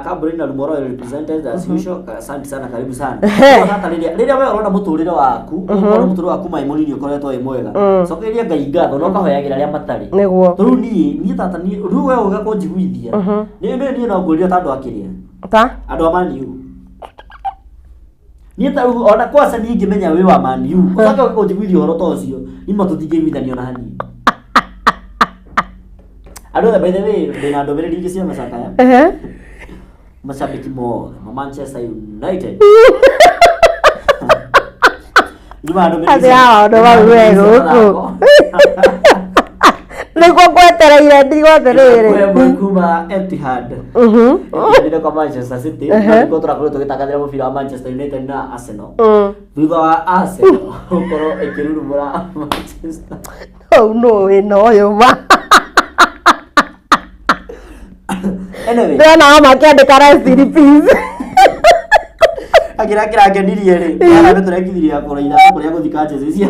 Kabura-inĩ na Rumoro represented as usual. Asante sana, karibu sana. Ehe. Tata rĩrĩa we ũrona mũtũrĩre waku, ũrona mũtũrĩre waku maĩ mũnini ũkoretwo wĩ mwega. Cokeria Ngai ngatho na ũkahoyagĩra arĩa matarĩ. Nĩguo. Rĩu niĩ tata niĩ rĩu we ũga kũnjiguithia. Niĩ no ngũrire ta andũ akĩrĩa. Ta? Andũ a Man U. Niĩ ta rĩu ona kwaca niĩ ingĩmenya wĩ wa Man U, ũcoke ũke kũnjiguithia ũhoro ta ũcio, niĩ ma tũtingĩiguithania ona hanini. Andũ othe by the way, ndĩna ndũmĩrĩri ingĩ cia macakaya. Ehe. Mashabiki mothe ma Manchester United. Nyuma ndũmĩrĩri Atĩ hawa maũndũ mau we gũkũ. Nĩguo ngwetereire ndigwo atĩrĩrĩ. Ĩmwe kuma Etihad. Etihad kwa Manchester City. Na nĩkuo tũrakorirwo tũgĩtangathĩra mũbira wa Manchester United na Arsenal. Thutha wa Arsenal gũkorwo ĩkĩrurumũra Manchester. Hau no wĩna ũyũ ma. Anyway, Ndĩrona o makĩandĩka rest in peace. akĩra kĩrangenirie rĩ, nĩ tũrekithirie ya kũrora ithandũkũ rĩa gũthika jezi cia.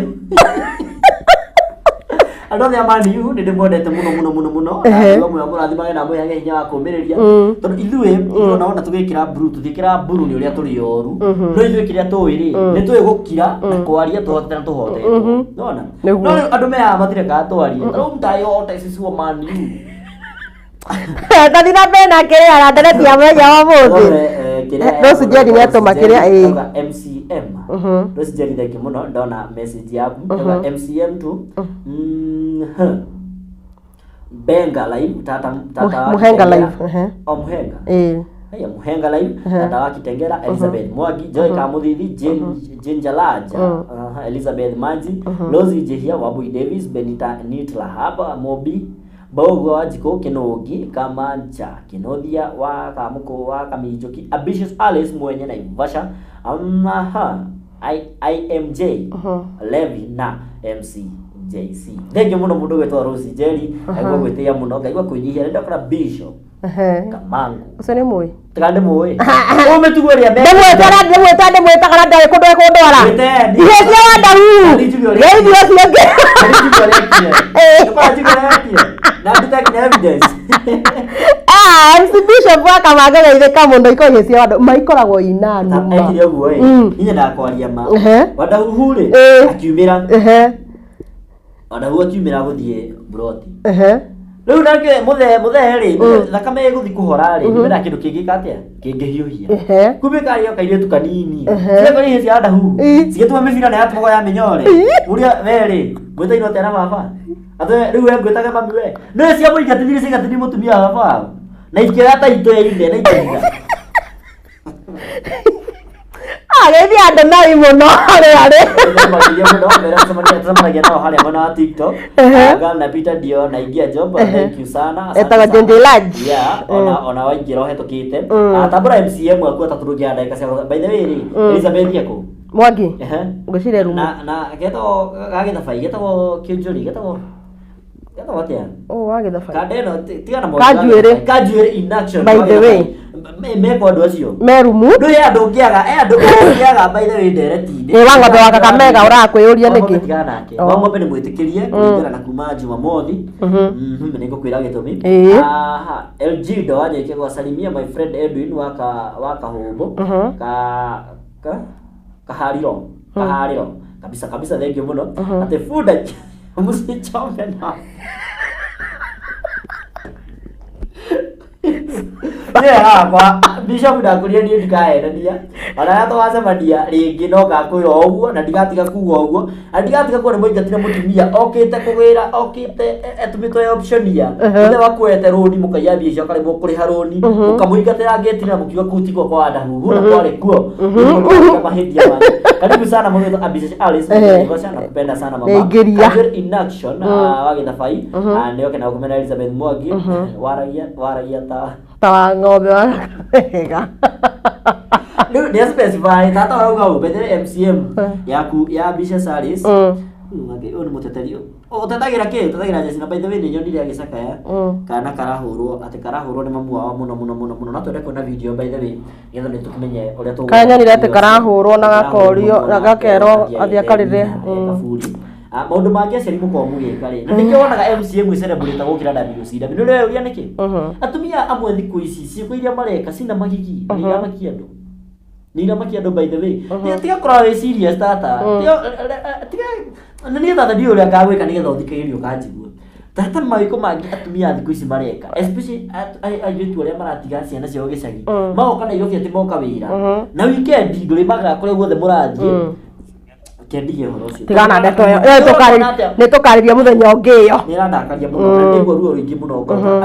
Andũ othe a Man U nĩ ndĩmwendete mũno mũno mũno mũno. Na Ngai amwe amũrathimage na amũheage hinya wa kũũmĩrĩria. Tondũ ithuĩ ona wona tũgĩkĩra blue, tũtiĩkĩraga blue nĩ ũrĩa tũrĩ oru. No ithuĩ kĩrĩa tũĩ rĩ, nĩ tũĩ gũkira na kwaria tũhotete na tũhotetwo. Nĩwona? Nĩguo. No rĩu andũ me haha matirekaga twarie. Ta rĩu mtayote sisi wa Man U. Tathi na mbere na kĩrĩa na ndereti ya mũthenya wa ũmũthĩ. Rose Njeri nĩatũma kĩrĩa, ĩĩ. MCM. Rose Njeri thank you mũno ndona message yaku. Auga MCM tu. Benga live tata tata wa Muhenga Kitengela. live, ehe. O Muhenga. Ĩĩ. Haya Muhenga live tata wa Kitengela Elizabeth Mwangi Joy Kamuthithi Jane Ginger Laja Elizabeth Manji Rosie Jehia Wabui Davis Benita Nitla Mobi Bogo wa Jiko Kinogi Kamanja Kinothia wa Kamuko wa Kaminjoki Ambitious Alice Mwenye Naivasha Amaha IMJ Levi na MC JC. Thank you muno mundu gwitwo Rosie Njeri ngaigua gwĩtĩĩa mũno ngaigua kwĩnyihia nĩ ndakora Bishop Ehe. Kamangu Ũcio nĩ mũĩ. tiga ndĩmũĩ ũmĩtugo ĩrĩa Ndĩmwĩtaga ndĩmwĩtaga ndĩmwĩtaga na ndarĩ kũndũ ekũndwara. Mwĩte, Ihe cia wandaru. Nĩ njuge ũrĩa Geithio ũcio ũngĩ. Ah, MC Bishop wa Kamanga geithĩka mũno ikoragwo cia wandaru. Maikoragwo ina numa. Ekire ũguo ĩ niĩ ndakwaria ma Ehe. Wandahuhu rĩ Ĩĩ. akiumĩra Ehe. Wandahuhu akiumĩra gũthiĩ broti Ehe. rĩu nake mũthee mũthee rĩ thakame ĩgũthiĩ kũhora rĩ nĩmendaga kĩndũ kĩngĩka atĩa kĩngĩhiũhia Ehe. kumbe karĩ o kairĩtu kanini Ehe. ciakora ihe cia Wandahuhu Ĩ. cigĩtuma mĩbira na yatũmagwo ya mĩnyore ũrĩa we rĩ ngwĩtainwo atĩa na baba atĩ rĩu we ngwĩtage mami we nĩ cia mũingatithirie ciingatithirie mũtumia wa baba wao na ikĩoya taito ya ithe na ikĩiga Ah, geithia andũ nai mũno harĩa arĩ. Makĩria mũno mera tũcemanagia nao harĩa mwena wa TikTok. Ehe. Gal na Peter Dio na Ingia Job, thank you sana. Asante Etagwo sana. Jenje Lodge. Yeah, ona waingĩra ũhetũkĩte. Tambũra MCM waku atatũ ndũngĩaga ndagĩka cia by the way rĩ, Elizabeth ekũ? Mwangi. Ehe. Ngwĩciria rumu. Na getagwo gagĩthabai getagwo kĩnjũri getagwo getagwo atĩa? Ũũ wa gĩthabai. Kanda ĩno tigana na Kanjuĩrĩ. Kanjuĩrĩ in action. By the way. Meko andũ acio. Me rumu. Ndũrĩ andũ ũngĩaga, e andũ ũngĩaga by the way ndereti-inĩ. Ĩ wa ng'ombe wa Kakamega ũrakwĩyũria Wa ng'ombe nĩkĩ? tigana nake. Oh. Wa ng'ombe nĩ mwĩtĩkĩrie kũringana na kuma Jumamothi. Nĩ ngũkwĩra gĩtũmi. Ĩĩ. Aha, LG Ndowanyeke gwasalimia my friend Edwin wa ka wa Kahũmbũ ka ka Kahariro. Kahariro. Kabisa kabisa thank you mũno. Atĩ bunda mũcichome na Niĩ hakwa Bishop ndakũria niĩ ndikahenania ona rĩrĩa tũgacemania rĩngĩ no ngakwĩra o ũguo na ndigatiga kuga ũguo na ndigatiga kuga nĩ mũingatire mũtumia okĩte kũgĩra okĩte etũmĩtwo e optionia ithe wakuete rũni mũkaiya mbia icio akaremwo kũrĩha rũni mũkamũingatĩra ngĩti na mũkiuga kũu tikuo kwa Wandahuhu na kwarĩ kuo mahĩtia manyu. Karibu sana mũgĩtwo Abisha Alice Naivasha nakupenda sana mama. Nĩingĩria. Kajol in action wa gĩthabai nĩoke na gũkumena Elizabeth Mwangi waragia waragia ta Ta wa ng'ombe wa Kakamega. Rĩu nĩ specify tata ũrauga ũũ bethere MCM yaku ya Bisha Saris. Ũyũ nĩ mũteteri Ũtetagĩra kĩ? Ũtetagĩra jeshi na by the way nĩ nyonire agĩcakaya kana karahũrwo atĩ karahũrwo nĩ mamu wao mũno mũno mũno mũno. No twende kuona video by the way nĩgetha nĩ tũkĩmenye ũrĩa tũgũ. Karĩa nyonire atĩ karahũrwo na gakorio na gakerwo athiĩ akarĩre. Kaburi. Maũndũ mangĩ aciari mũkoragwo mũgĩka rĩ, na nĩkĩo wonaga MCA mwĩ celebrate gũkĩra WCW. Nĩ ũreyũria nĩkĩ? Atumia amwe thikũ ici ciĩko iria mareka cina magigi na nĩ iramakia andũ. Nĩ iramakia andũ by the way. Tiga kũrora wĩ serious tata. Tiga na niĩ tata ndiũĩ ũrĩa ngagwĩka nĩgetha ũthikĩrĩrie ũkanjigua. Tata mawĩko mangĩ atumia a thikũ ici mareka especially airĩtu arĩa maratiga ciana ciao gĩcagi magoka Nairobi atĩ moka wĩra na weekend ndũrĩmagaga kũrĩa guothe mũrathiĩ. Kendige ũhoro ũcio. Tigana ndeto ĩyo. Ĩyo nĩ tũkarĩria mũthenya ũngĩ ĩyo. Nĩ ĩrandakaria mũno na nĩguo ruo rũingĩ mũno ngoro.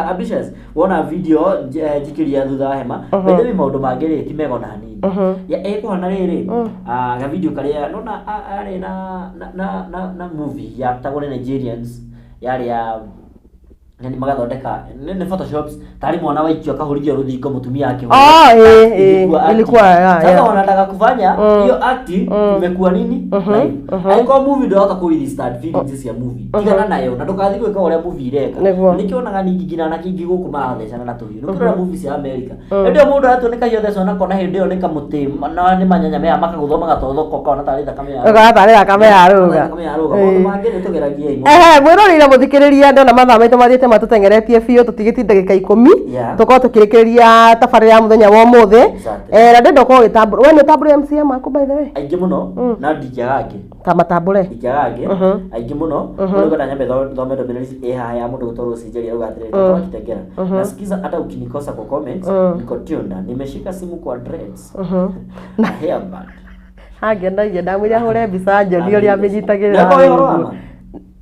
Ambitious wona video njikĩria thutha wa hema. By the way maũndũ mangĩ rĩ ti mega ona hanini. Ya ĩkũhana rĩrĩ ga video karĩa nona arĩ na movie yatagwo nĩ Nigerians yarĩ ya yani magathondeka nĩ photoshops tarĩ mwana waikio akahũrithio rũthingo mũtumia akĩhũra. Oh, Ilikuwa acting. ilikuwa, yeah, Sasa yeah. wanataka kufanya hiyo acting imekuwa nini live. Angĩkorwo movie ndũrahota kũ withstand feelings cia movie tigana nayo na ndũgathiĩ gwĩka ũrĩa movie ireka. Nĩguo. Nĩkĩo wonaga ningĩ nginya anake aingĩ gũkũ marathecana na tũhiũ. Nĩũkĩrora movie cia America hĩndĩ ĩyo mũndũ aratua nĩ kahiũ athecwo nako na hĩndĩ ĩyo nĩ kamũtĩ na nĩ manyanya maya makagũthwo magatothoka ũkona tarĩ thakame ya Ũkona tarĩ thakame ya rũga. Thakame ya rũga. Maũndũ mangĩ nĩ tũgeragiei mũno. Ehe, mwĩrorire mũthikĩrĩria ndona mathaa maitũ mathiĩte matũteng'eretie biũ tũtigĩtie ndagĩka 10 tũkorwo tũkĩrĩkĩrĩria tabarĩra ya mũthenya wa ũmũthĩ. Na ndĩrenda ũkorwo ũgĩtambũra we nĩ ũtambũre MCM aku by the way? Aingĩ mũno na ndingĩaga angĩ. Ta matambũre. Ndingĩaga angĩ aingĩ mũno. Rĩu ngwenda nyambe thome ndũmĩrĩri ĩ haha ya mũndũ gũtwarwo Rũcinjeri arauga atĩrĩrĩ, Tata wa Kitengela, nasikiza hata ukinikosa kwa comments niko tuned, nimeshika simu kwa dreads na hairband. Angenagia ndamwĩra ahũre mbica njonie ũrĩa amĩnyitagĩrĩra. Na kwa ũhoro wa ma?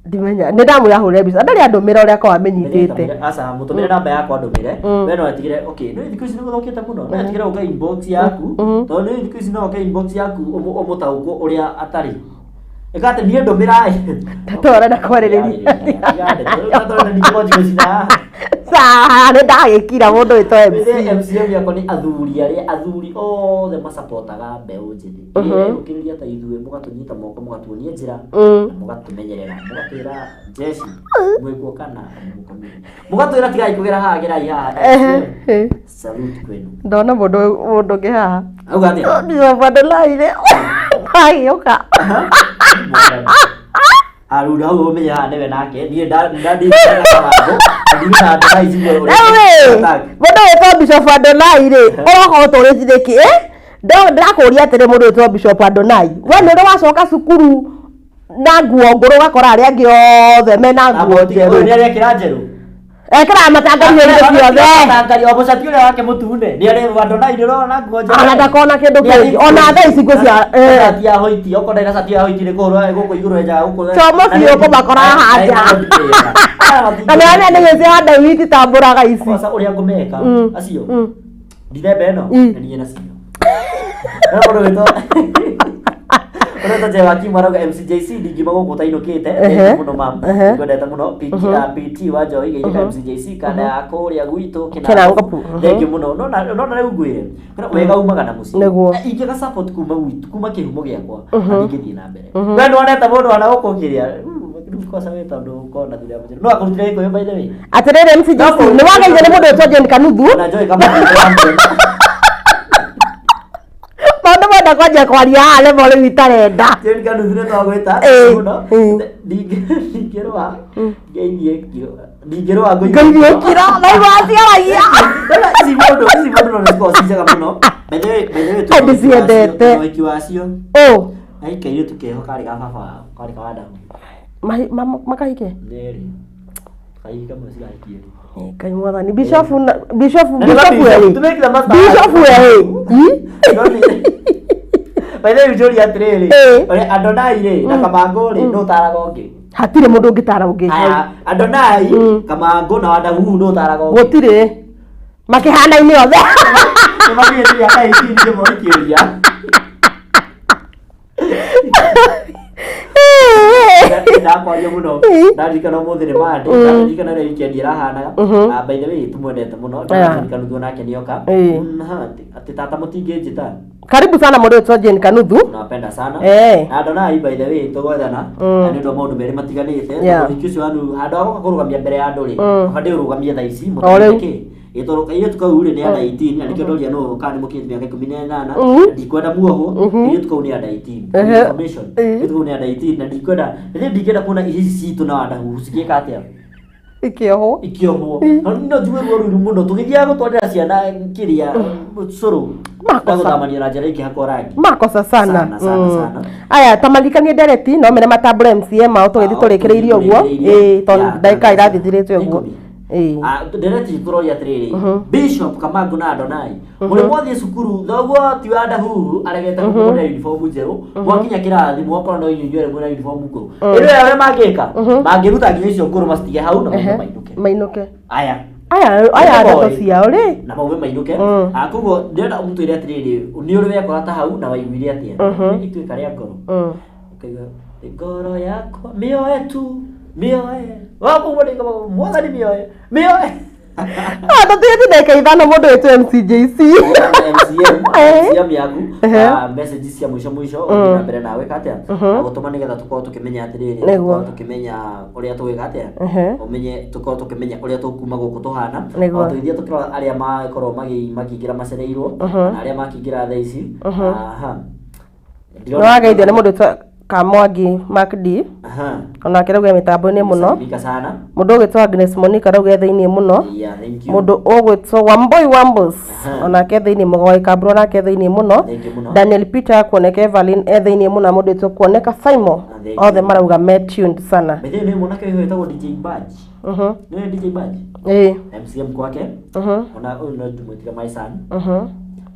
Ndimenya nĩ ndamwĩra ahũre mbica ndarĩ andũmĩra ũrĩa akorwo amĩnyitĩte. Aca mũtũmĩre namba yakwa ndũmĩre we no etigĩre okay nĩ thikũ ici nĩ gũthũkĩte mũno no etigĩre ũke inbox yaku tondũ nĩ thikũ ici no ũke inbox yaku ũmũtaũkwo ũrĩa atarĩ ĩka atĩ niĩ ndũmĩra Tata ũrenda kwarĩrĩria. Sawa, nĩ ndagĩkira mũndũ wĩtwo MC. MCM yakwa nĩ athuri arĩa athuri othe macapotaga mbeũ njĩthĩ ũkĩrĩria ta ithuĩ mũgatũnyita moko mũgatuonia njĩra na mũgatũmenyerera mũgatwĩra jeshi mwĩkuo kana mũkomire mũgatwĩra tigai kũgera haha gerai haha. MCM, salute kwenu. Ndona mũndũ mũndũ ũngĩ haha. Auga atĩa? Bishop Adelaide agĩũka. Arura hau ũmenye haha nĩwe nake niĩ ndandikagambo ndina ndai icio Rĩu ĩ mũndũ wĩtwo Bishop Adonai rĩ ũroka ũtũrĩtie nĩkĩ ĩ ndĩrakũria atĩrĩ mũndũ wĩtwo Bishop Adonai we nĩ ũrĩ wacoka cukuru na nguo ngũrũ ũgakora arĩa angĩ othe mena nguo njerũ. Nĩ arekĩra njerũ. Ekĩraga matangario indo ciothe. Matangario o mũcati ũrĩa wake mũtune nĩ arĩ Adonai nĩ ũrona nguo njerũ. Ona ndakona kĩndũ kĩngĩ ona thaa ici nguo cia cati ya hoiti okorwo ndarĩ na cati ya hoiti nĩ kũhũrwo gũkũ igũrũ enjaga gũkũ. Chomo biũ kũmakora haha nja. Na nĩ arĩa nĩ gĩci handa witi tambũraga ici. Kwanza ũrĩa ngũmeka acio ndithemba ĩno nĩ niĩ nacio. Na mũndũ wĩtwo Ũretwo Jewa Kim arauga MCJC ndingiuma gũkũ ũtainũkĩte. Thank you mũno mam. Ngwendete mũno PT wa Njohi geithĩka MCJC kanda ya kũrĩa gwitũ Kĩnangopu. Thank you mũno. Nona rĩu ngwĩre wega umaga na mũciĩ. Nĩguo. Ingĩaga support kuma gwitũ kuma kĩhumo gĩakwa na ndingĩthiĩ na mbere. We nĩwonete mũndũ ana gũkũ kĩrĩa rĩu kosa we tondũ ũkorwo na thutha wa mũciĩ no akũrutire gĩkũyũ by the way. Atĩrĩrĩ MCJC nĩ wageithio nĩ mũndũ wĩtwo Jane Kanuthu. Na Joy Kamau. Maũndũ menda kwanjia kwaria haha level rĩu itarenda. Jane Kanuthu nĩ twagwĩta mũno. Ndingĩrũa ngeithie kiro ndingĩrũa Ngeithie kiro na igua aciaragia. Ici mũndũ ici mũndũ no nĩ cikoragwo ci njega mũno. By the way by the way Ai, ndĩciendete. ũhiki wacio Ũ aikairĩtu keho karĩ ga baba wao karĩ ka Wadamu. Makahike. Nĩrĩ kahiki kamwe cigahikie. Ngai mwathani Bishop Bishop Na nĩ Bishop Bishop, ĩ to make the master Bishop ĩ By the way njũrie atĩrĩrĩ ũrĩa Adonai rĩ na Kamangũ rĩ nũ ũtaraga ũngĩ? Hatirĩ mũndũ ũngĩtara ũngĩ. Aya Adonai Kamangũ na Wadahuhu nũ ũtaraga ũngĩ? Gũtirĩ makĩhanaine othe. Nĩ makinyĩte mĩaka 18 ndĩmorie kĩũria. Ndakwaria mũno ndaririkana ũmũthĩ nĩ Monday, ndaririkana ũrĩa weekend ĩrahanaga. Ah, by the way, tumwendete mũno. Ndaririkana Kanuthu nake nĩoka. Ha, atĩ tata mũtingĩnjĩta. Karibu sana mũndũ wĩtwo Jane Kanuthu. Tunawapenda sana. Eh. Na Adonai, by the way, tũgwethana na nĩ ũndũ wa maũndũ merĩ matiganĩte. Tondũ ũhiki ũcio wanyu handũ ha gũka kũrũgamia mbere ya andũ rĩ, bataire ũrũgamie thaa ici. O rĩu. Mũtũmĩte kĩ ĩ tondũ kairĩtu kau rĩ nĩ under 18, na nĩkĩo ndoria nũ kana nĩ mũkinyĩtie mĩaka 18. Ndikwenda muohwo. Kairĩtu kau nĩ under 18. Information. Kairĩtu kau nĩ under 18 na ndikwenda, rĩrĩ ndingĩenda kuona ici citũ na wandahuhu cigĩka atĩa. Ikĩohwo. Ikĩohwo. No no njigue ruo rũiru mũno tũgĩthiaga gũtwarĩra ciana kĩrĩa cũrũ Makosa. na gũthamania na njĩra ikĩhakwo rangi. Makosa sana. Sana, sana, sana. Aya, tamarikanie ndereti no mere matambũre MCM ao tũgĩthiĩ tũrĩkĩrĩirie ũguo. Ĩĩ, tondũ ndagĩka irathithirĩte ũguo. 10. Ĩĩ. Ah, ndereti tũroria atĩrĩrĩ, Bishop Kamangu na Adonai, mũrĩ mwathiĩ cukuru thoguo ti wa ndahuhu aregete kũmũgũrĩra uniform njerũ, mwakinya kĩrathi mwakora no inyuĩ inyuerĩ mwĩna uniform ngũrũ, ĩno ĩyo ũrĩa mangĩka, mangĩruta nginya icio ngũrũ macitige hau na maume mainũke. Mainũke. Aya. Aya aya Boy. ndeto ciao rĩ. Na maume mainũke. Ah, koguo ndĩrenda ũmũtwĩre atĩrĩrĩ, nĩ ũrĩ wekora ta hau na waiguire atĩa ituĩka rĩa ngoro? Ũkaigua ngoro yakwa mĩoe tu, mĩoe wakuuma ndĩka mwathani, mĩoe, mĩoe. Ah, tũtigĩte ndagĩka 5 mũndũ wĩtwo MCJC. MCM. MCM yaku. Ah, message cia mũico mũico ũthiĩ na mbere nawe atĩa na gũtũma nĩgetha tũkorwo tũkĩmenya atĩrĩrĩ, tũkorwo tũkĩmenya ũrĩa tũgwĩka atĩa, ũmenye tũkorwo tũkĩmenya ũrĩa tũkuma gũkũ tũhana. O tũgĩthiĩ tũkĩrora arĩa makorwo makĩingĩra macereirwo na arĩa makĩingĩra thaa ici. Aha. Nĩ wageithio nĩ mũndũ wĩtwo Kamwangi Mark D. Onake rauga mĩtambo-inĩ mũno. Salimika sana. Mũndũ ũgwĩtwo Agnes Monica rauga e thĩiniĩ mũno. Yeah, thank you. Mũndũ ũgwĩtwo Wamboi Wambos onake e thĩiniĩ, Mũgoi Kamburu onake e thĩiniĩ mũno. Thank you mũno. Daniel Peter kuoneka, Evelyn e thĩiniĩ mũno, mũndũ wĩtwo kuoneka Simon. Thank Othe you. marauga me tuned sana. By the way, nĩ mwanake ũyũ wĩtagwo DJ Badge. Nĩ DJ Badge. MCM kwake. Ona ũyũ no ndĩmwĩtire my son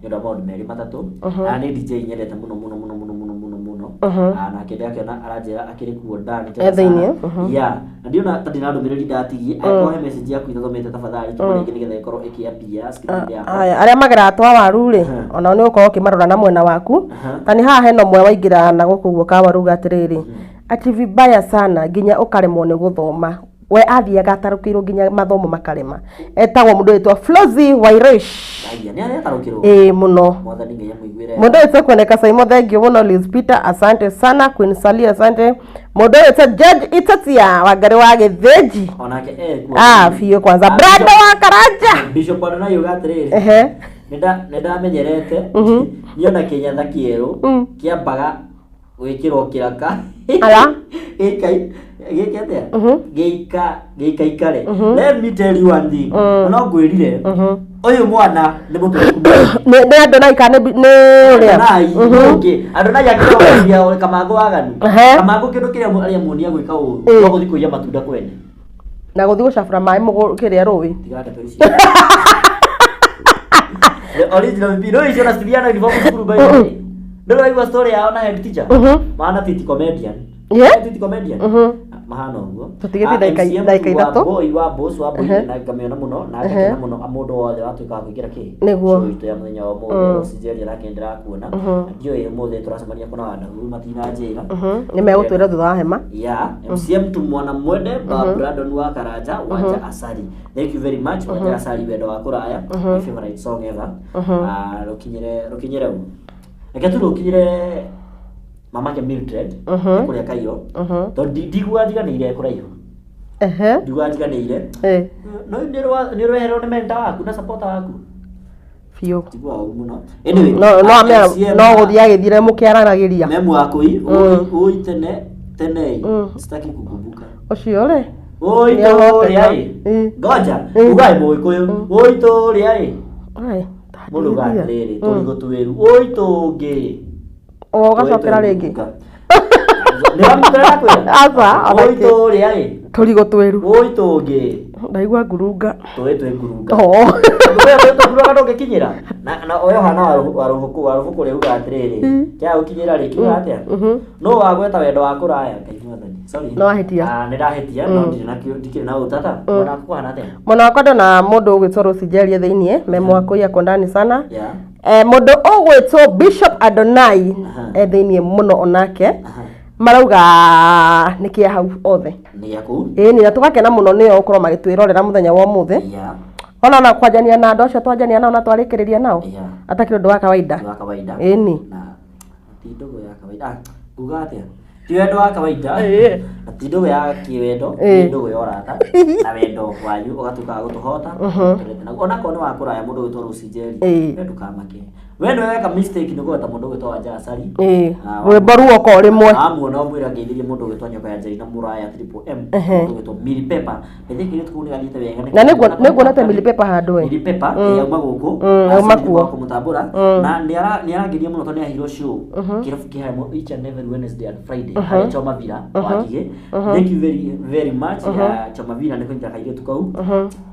nĩ ũndũ wa maũndũ merĩ matatũ. Na nĩ DJ nyendete mũno mũno mũno mũno mũno mũno mũno. Ah, nake ndakĩona aranjĩra akĩrĩ kuo ndani tena E thĩiniĩ, sana. Yeah, na ndiona ta ndĩna ndũmĩrĩri ndatigie. Angĩkorwo he message yaku itathomete, tafadhali tũma rĩngĩ nĩgetha ĩkorwo ĩkĩambia screen yakwa. Aya, arĩa mageraga twa waru rĩ, onao nĩ ũgũkorwo ũkĩmarora na mwena waku. Ta nĩ haha hena ũmwe waingĩra na gũkũ ũguo kawaru uga atĩrĩrĩ, ati vibaya sana nginya ũkaremwo nĩ gũthoma, we athiaga atarũkĩirwo nginya mathomo makarema. Etagwo mũndũ wĩtwo Flozi Wairish. Aya, nĩ arĩa atarũkĩrwo. Ĩĩ, mũno. Mwathani Ngai amũiguĩre. Mũndũ wĩtwo kuoneka Saimo, thank you mũno. Liz Peter, asante sana. Queen Sali, asante. Mũndũ wĩtwo George Itatia Wangari wa Gĩthĩnji. Onake eh kuo. Ah, biũ kwanza. Ah, Brando wa Karanja. Bishop Adonai uga atĩrĩrĩ, nĩ ndamenyerete niona kĩnyatha kĩerũ kĩambaga gwĩkĩrwo kĩraka. Ala. Gĩika gĩke atĩa, gĩika gĩikaikare. Let me tell you one thing, no ngwĩrire ũyũ mwana nĩ mũtũrĩku mũno. Nĩ Adonai kana nĩ ũrĩa? Adonai ũngĩ, Adonai akĩrogithia Kamangũ waganu. Kamangũ kĩndũ kĩrĩa arĩa muonia gwĩka ũru no gũthiĩ kũiya matunda kwene. Na gũthiĩ gũcabũra maĩ kĩrĩa rũĩ. Tiga ndeto ici. The original VP. No icio na cithiaga na uniform cukuru, by the way. Ndũrĩ waigua story yao na head teacher? Mahana titi comedian. Titi comedian. Mahana ũguo. Tũtigĩtie Ah, ndagĩka MCM ndagĩka wa 3. Boy wa boss wa boy na ngamĩona mũno na ngakena mũno mũndũ wothe watuĩka wa kũingĩra kĩ Nĩguo. show itũ ya mũthenya wa ũmũthĩ. Rose Njeri nake ndĩrakuona. Ndiũĩ ũmũthĩ tũracemania kũna Wandahuru matinanjĩra. Nĩ megũtwĩra thutha wa hema. Yeah, MCM tu mwana mwende ba Brandon wa Karanja Wanja Asari. Thank you very much Wanja Asari, wendo wa kũraya. My favorite song ever. Ah, rũkinyĩre rũkinyĩre u. Reke tu rũkinyĩre mamake Mildred kũrĩa Cairo. Tondũ ndiguaga njiganĩire kũraihu. Ndiguaga njiganĩire. No nĩ ũreherwo nĩ mentor waku na supporter waku. Biũ. Njiguaga ũru mũno. Anyway, No no ah, amera MCM no gũthiĩ agĩthire mũkĩaranagĩria. Memu wakui oi oi tene tene sitaki kukumbuka. Ũcio rĩ. Oi Nĩahoteka. tũrĩa ĩ. Ngoja, ugae mũgĩkũyũ. Oi tũrĩa ĩ. Ai, Mũndũ uga ndandigithia. atĩrĩrĩ, tũrigũ twĩru. Oi tũngĩ. O ũgacokera rĩngĩ. Nĩ wamũkĩra kwĩra? Aca, ona Oi kĩ. tũrĩa ĩ. Tũrigũ twĩru. Oi tũngĩ. Ndaigua ngurunga. Tũĩ twĩ ngurunga. Oh. Ũyũ twĩ ngurunga ndũngĩkinyĩra. Na ũyũ hana wa rũbũkũ rĩ uga atĩrĩrĩ. Kĩa gũkinyĩra rĩ kiuga atĩa? No wagweta wendo wa kũraya Ngai mwathani. Sorry. No wahĩtia. Ah, nĩ ndahĩtia no ndirĩ na ndikĩrĩ na ũtata. Mwena waku kũhana atĩa? Mwena wakwa ndona mũndũ ũgwĩtwo Rose Njeri thĩiniĩ, memo wakwa ako ndani sana. Mũndũ ũgwĩtwo Bishop Adonai e thĩiniĩ mũno onake. Marauga nĩ kĩa hau othe. Nĩ gĩa kũu. Ĩni, na tũgakena mũno nĩo gũkorwo magĩtwĩrorera mũthenya wa ũmũthĩ. Ona na kwanjania na andũ acio twanjania nao na twarĩkĩrĩria nao, atakĩrĩ ũndũ wa kawaida. Wa kawaida. Ĩni. Na ti ndũgũ ya kawaida. Ah, nguga atĩa, ti wendo wa kawaida na ti ndũgũ ya kĩwendo, nĩ ndũgũ ya ũrata na wendo wanyu ũgatuĩka wa gũtũhota. Tũrete naguo onakorwo nĩ wa kũraya, mũndũ ũgwĩtwo Lucy Njeri, we ndũkamake, we nĩwe weka mistake nĩ kũgweta mũndũ ũgwĩtwo Wanja Asari. Rwĩmbo ruoka o rĩmwe. Amuona ũmwĩra ngeithĩrie mũndũ ũgwĩtwo Nyoka ya Njeri na Mũraya Triple M, mũndũ ũgwĩtwo Miri Pepper. I think kĩirĩtu kũu nĩ gathiĩte wega. Na nĩnguonete Mili Pepper handũ ĩ. Miri Pepper yauma gũkũ. Yauma kuo. Kũmũtambũra na nĩ arangeria mũno tondũ nĩ aheirwo show kĩrabu kĩharĩa each and every Wednesday and Friday harĩa Choma Villa wa Ngigĩ. Thank you very very much ya Choma Villa nĩ kũnyita kairĩtu kau.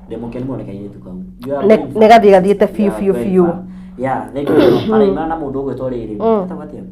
Ndĩmũkenu mũno nĩ kairĩtu kau. You are very Nĩ gathiĩ gathiĩte biũ You are biũ very biũ. far. Yeah, thank you mũno. Araimana na mũndũ ũgwĩtwo rĩrĩ, etagwo atĩa?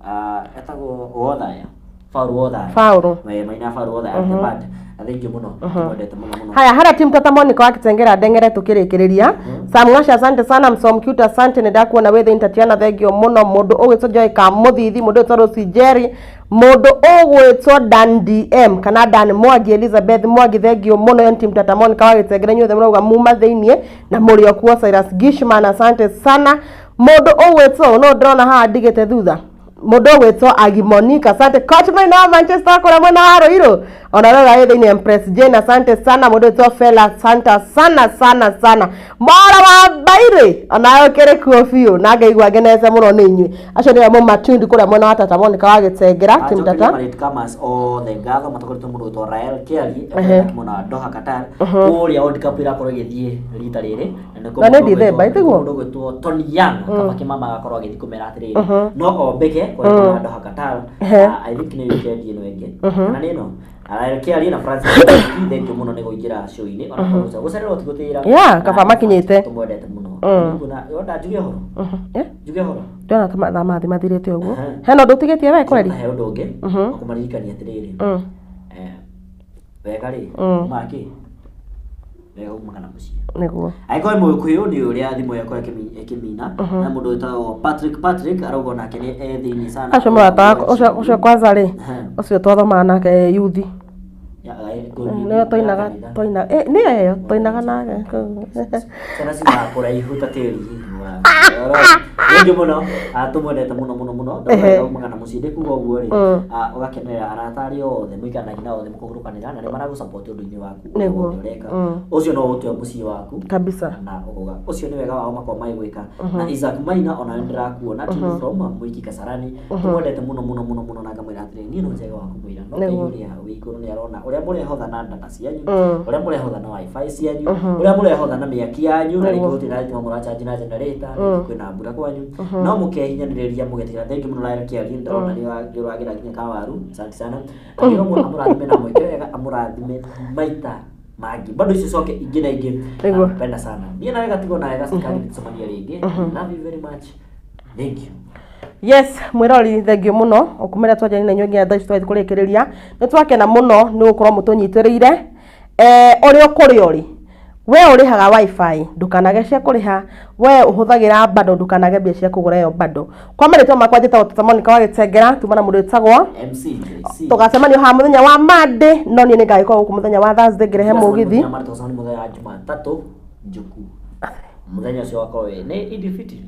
Ah, etagwo Wothaya, Faulu Wothaya. Faulu. We, maina Faulu Wothaya the band. Na thank you mũno, tũmwendete mũno mũno. Haya, hara timu tata Monica wa Kitengera ndengere tukirikiria. Sam Ngasha, asante sana. Msom Cute, asante, nĩ ndakuona wĩ thĩinĩ. Tatiana, thengio mũno. Mũndũ ũgwĩtwo Joy Kamũthithi, mũndũ ũgwĩtwo Lucy Jerry, mũndũ ũgwĩtwo Dan DM kana Dan Mwangi, Elizabeth Mwangi, thengio mũno. Yo nĩ timu tata Monica wa Gĩtengera, inyuothe mũrauga muma thĩiniĩ na mũrĩ o kuo. Cyrus Gishman, asante sana. Mũndũ ũgwĩtwo no ndĩrona haha ndigĩte thutha, mũndũ ũgwĩtwo Agi Monica, asante. Coach Maina wa Manchester kũrĩa mwena wa Ruiru, ona rora wĩ thĩinĩ. Empress Jane, asante sana. Mũndũ ũgwĩtwo Fela, asante sana sana sana. Mora wa Mbairĩ, onawe ũkĩrĩ kuo biũ na ngaigua ngenete mũno nĩ inyuĩ. Acio nĩo mũmatundu kũrĩa mwena wa tata Monica wa Gĩtengera, timu tata. Kamas othe ngatho matongoretio mũndũ ũgwĩtwo Rael Kiari mwena wa Doha, Qatar, kũrĩa World Cup ĩrakorwo ĩgĩthiĩ rita rĩrĩ. Na nĩkuo Na nĩ mũndũ December, ĩtiguo? Mũndũ ũgwĩtwo Tony Young Kabaki mama agakorwo agĩthiĩ kũmera atĩrĩrĩ no ombĩke kũrĩa mwena wa Doha, Qatar. Ah, I think nĩ weekend ĩno ĩngĩ kana nĩ ĩno. Rael Kiari na Francis Mwangi, thank you mũno nĩ kũingĩra show-inĩ ona korwo gũcererwo ti gũtĩra. Yeah, kaba makinyĩte. Tũmwendete mũno. Nguona wenda njuge ũhoro, njuge ũhoro. Ndĩrona ta mathaa mathi mathirĩte ũguo. Hena ũndũ ũtigĩtie we kweri? He ũndũ ũngĩ wa kũmaririkania atĩrĩrĩ, wega rĩ umaga kĩ wega umaga na mũciĩ. Angĩkorwo nĩ mũgĩkũyũ nĩ ũrĩa thimũ yakwa ĩkĩmina na mũndũ wĩtagwo Patrick, Patrick arauga onake nĩ e thĩinĩ sana. Acio mũrata wakwa ũcio, ũcio kwanza rĩ, ũcio twathomaga nake yuthi. Nĩyo twainaga, twaina nĩyo ĩyo twainaga nake kũu. Ciana ciumaga kũraihu ta tĩri. Thengiũ mũno. Ah, tũmwendete mũno mũno mũno. Ndauga umaga na mũciĩ, ndĩkuga ũguo rĩ, ũgakenerera arata arĩa othe mũikaranagia nao othe, mũkahurũkanĩra na nĩ maragũsupport ũndũ-inĩ waku ũrĩa wothe ũreka. Ũcio no ũtue mũciĩ waku. Kabisa. Na ũkauga ũcio nĩ wega wao makorwo magĩgwĩka. Na Isaac Maina, ona nĩ ndĩrakuona tune from Mwiki Kasarani, tũmwendete mũno mũno mũno mũno na ngamwĩra atĩrĩ, niĩ no njega wa kũmwĩra no Ngai ũrĩa wĩ igũrũ nĩ arona ũrĩa mũrehotha na data cianyu, ũrĩa mũrehotha na wifi cianyu, ũrĩa mũrehotha na mĩaki yanyu, na rĩngĩ gũtirĩ na thitima, mũrachanji na generator, rĩngĩ kwĩna mbura kwanyu, no mũkehinyanĩrĩria mũgetĩkĩra. Thengiũ mũno Rael Kĩarie, ndĩrona nĩ ũragĩra nginya kawaru, asante sana. Akĩrwo amũrathime na mwĩke wega, amũrathime maita mangĩ bado icio coke ingĩ na ingĩ. Nakupenda sana. Niĩ nawe gatigwo na wega cikari tũcemanie rĩngĩ. Love you very much, thank you. Yes, mwirori, thengio muno ukumĩra twanjani na inyuĩ nginya thaa ici twathiĩ kũrĩkĩrĩria. Nĩ twakena mũno nĩ gũkorwo mũtũnyitĩrĩire. Ũrĩa ũkũrĩa ũrĩ we ũrĩhaga wifi, ndũkanage cia kũrĩha. We ũhũthagĩra bando, ndũkanage mbia cia kũgũra ĩyo bando. Kwa marĩtwa makwa njĩtagwo Tata Monica wa Gĩtengera, tuma na mũndũ wĩtagwo MC JC. Tũgacemanio haha mũthenya wa Monday, no niĩ nĩngagĩkorwo gũkũ mũthenya wa Thursday ngĩrehe mũgithi. Tũgacemania mũthenya wa Jumatatũ njuku, mũthenya ũcio wakorwo wĩ nĩ Idil Fitri,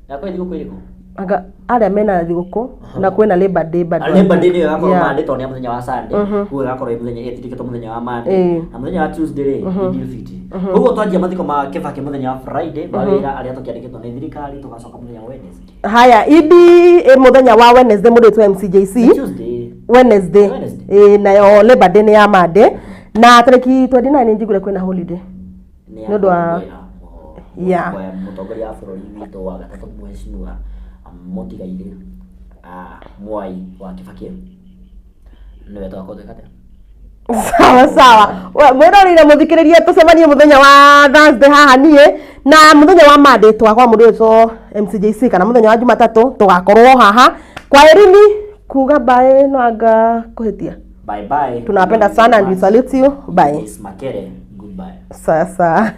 yakorwo thigũkũ ĩrĩkũ? Anga arĩa mena thigũkũ na kwĩna Labor Day bado. Labor Day nĩyo ĩgakorwo Monday tondũ nĩ ya mũthenya wa Sunday, koguo ĩgakorwo ĩ mũthenya ĩtirikĩtwo mũthenya wa Monday, na mũthenya wa Tuesday rĩ, Idil Fitri. Koguo twanjia mathiko ma Kibaki mũthenya wa Friday ma wĩra arĩa tũkĩandĩkĩtwo nĩ thirikari, tũgacoka mũthenya wa Wednesday. Haya, idi ĩ mũthenya wa Wednesday, mũndũ wĩtwo MCJC. Nĩ Tuesday. Wednesday. Wednesday. Ĩ, nayo Labor Day nĩ ya Monday, na tarĩki 29 nĩ njiguire kwĩna holiday. Nĩ Nĩ ũndũ wa- ya mũtongoria wa bũrũri witũ wa gatatũ, mheshimiwa mũtigairĩ Mwai wa Kibaki, nĩwe tũgakorwo twĩka atĩa? Sawa sawa. Mwĩrorire mũthikĩrĩrie, tũcemanie mũthenya wa Thursday haha niĩ, na mũthenya wa Monday tũgakorwo mũndũ wĩtwo MCJC, kana mũthenya wa Jumatatũ tũgakorwo haha. Kwa herini kuga bye, no anga kũhĩtia. Bye bye. Tunawapenda sana and we salute you. Bye. Miss Makere, goodbye. Sasa.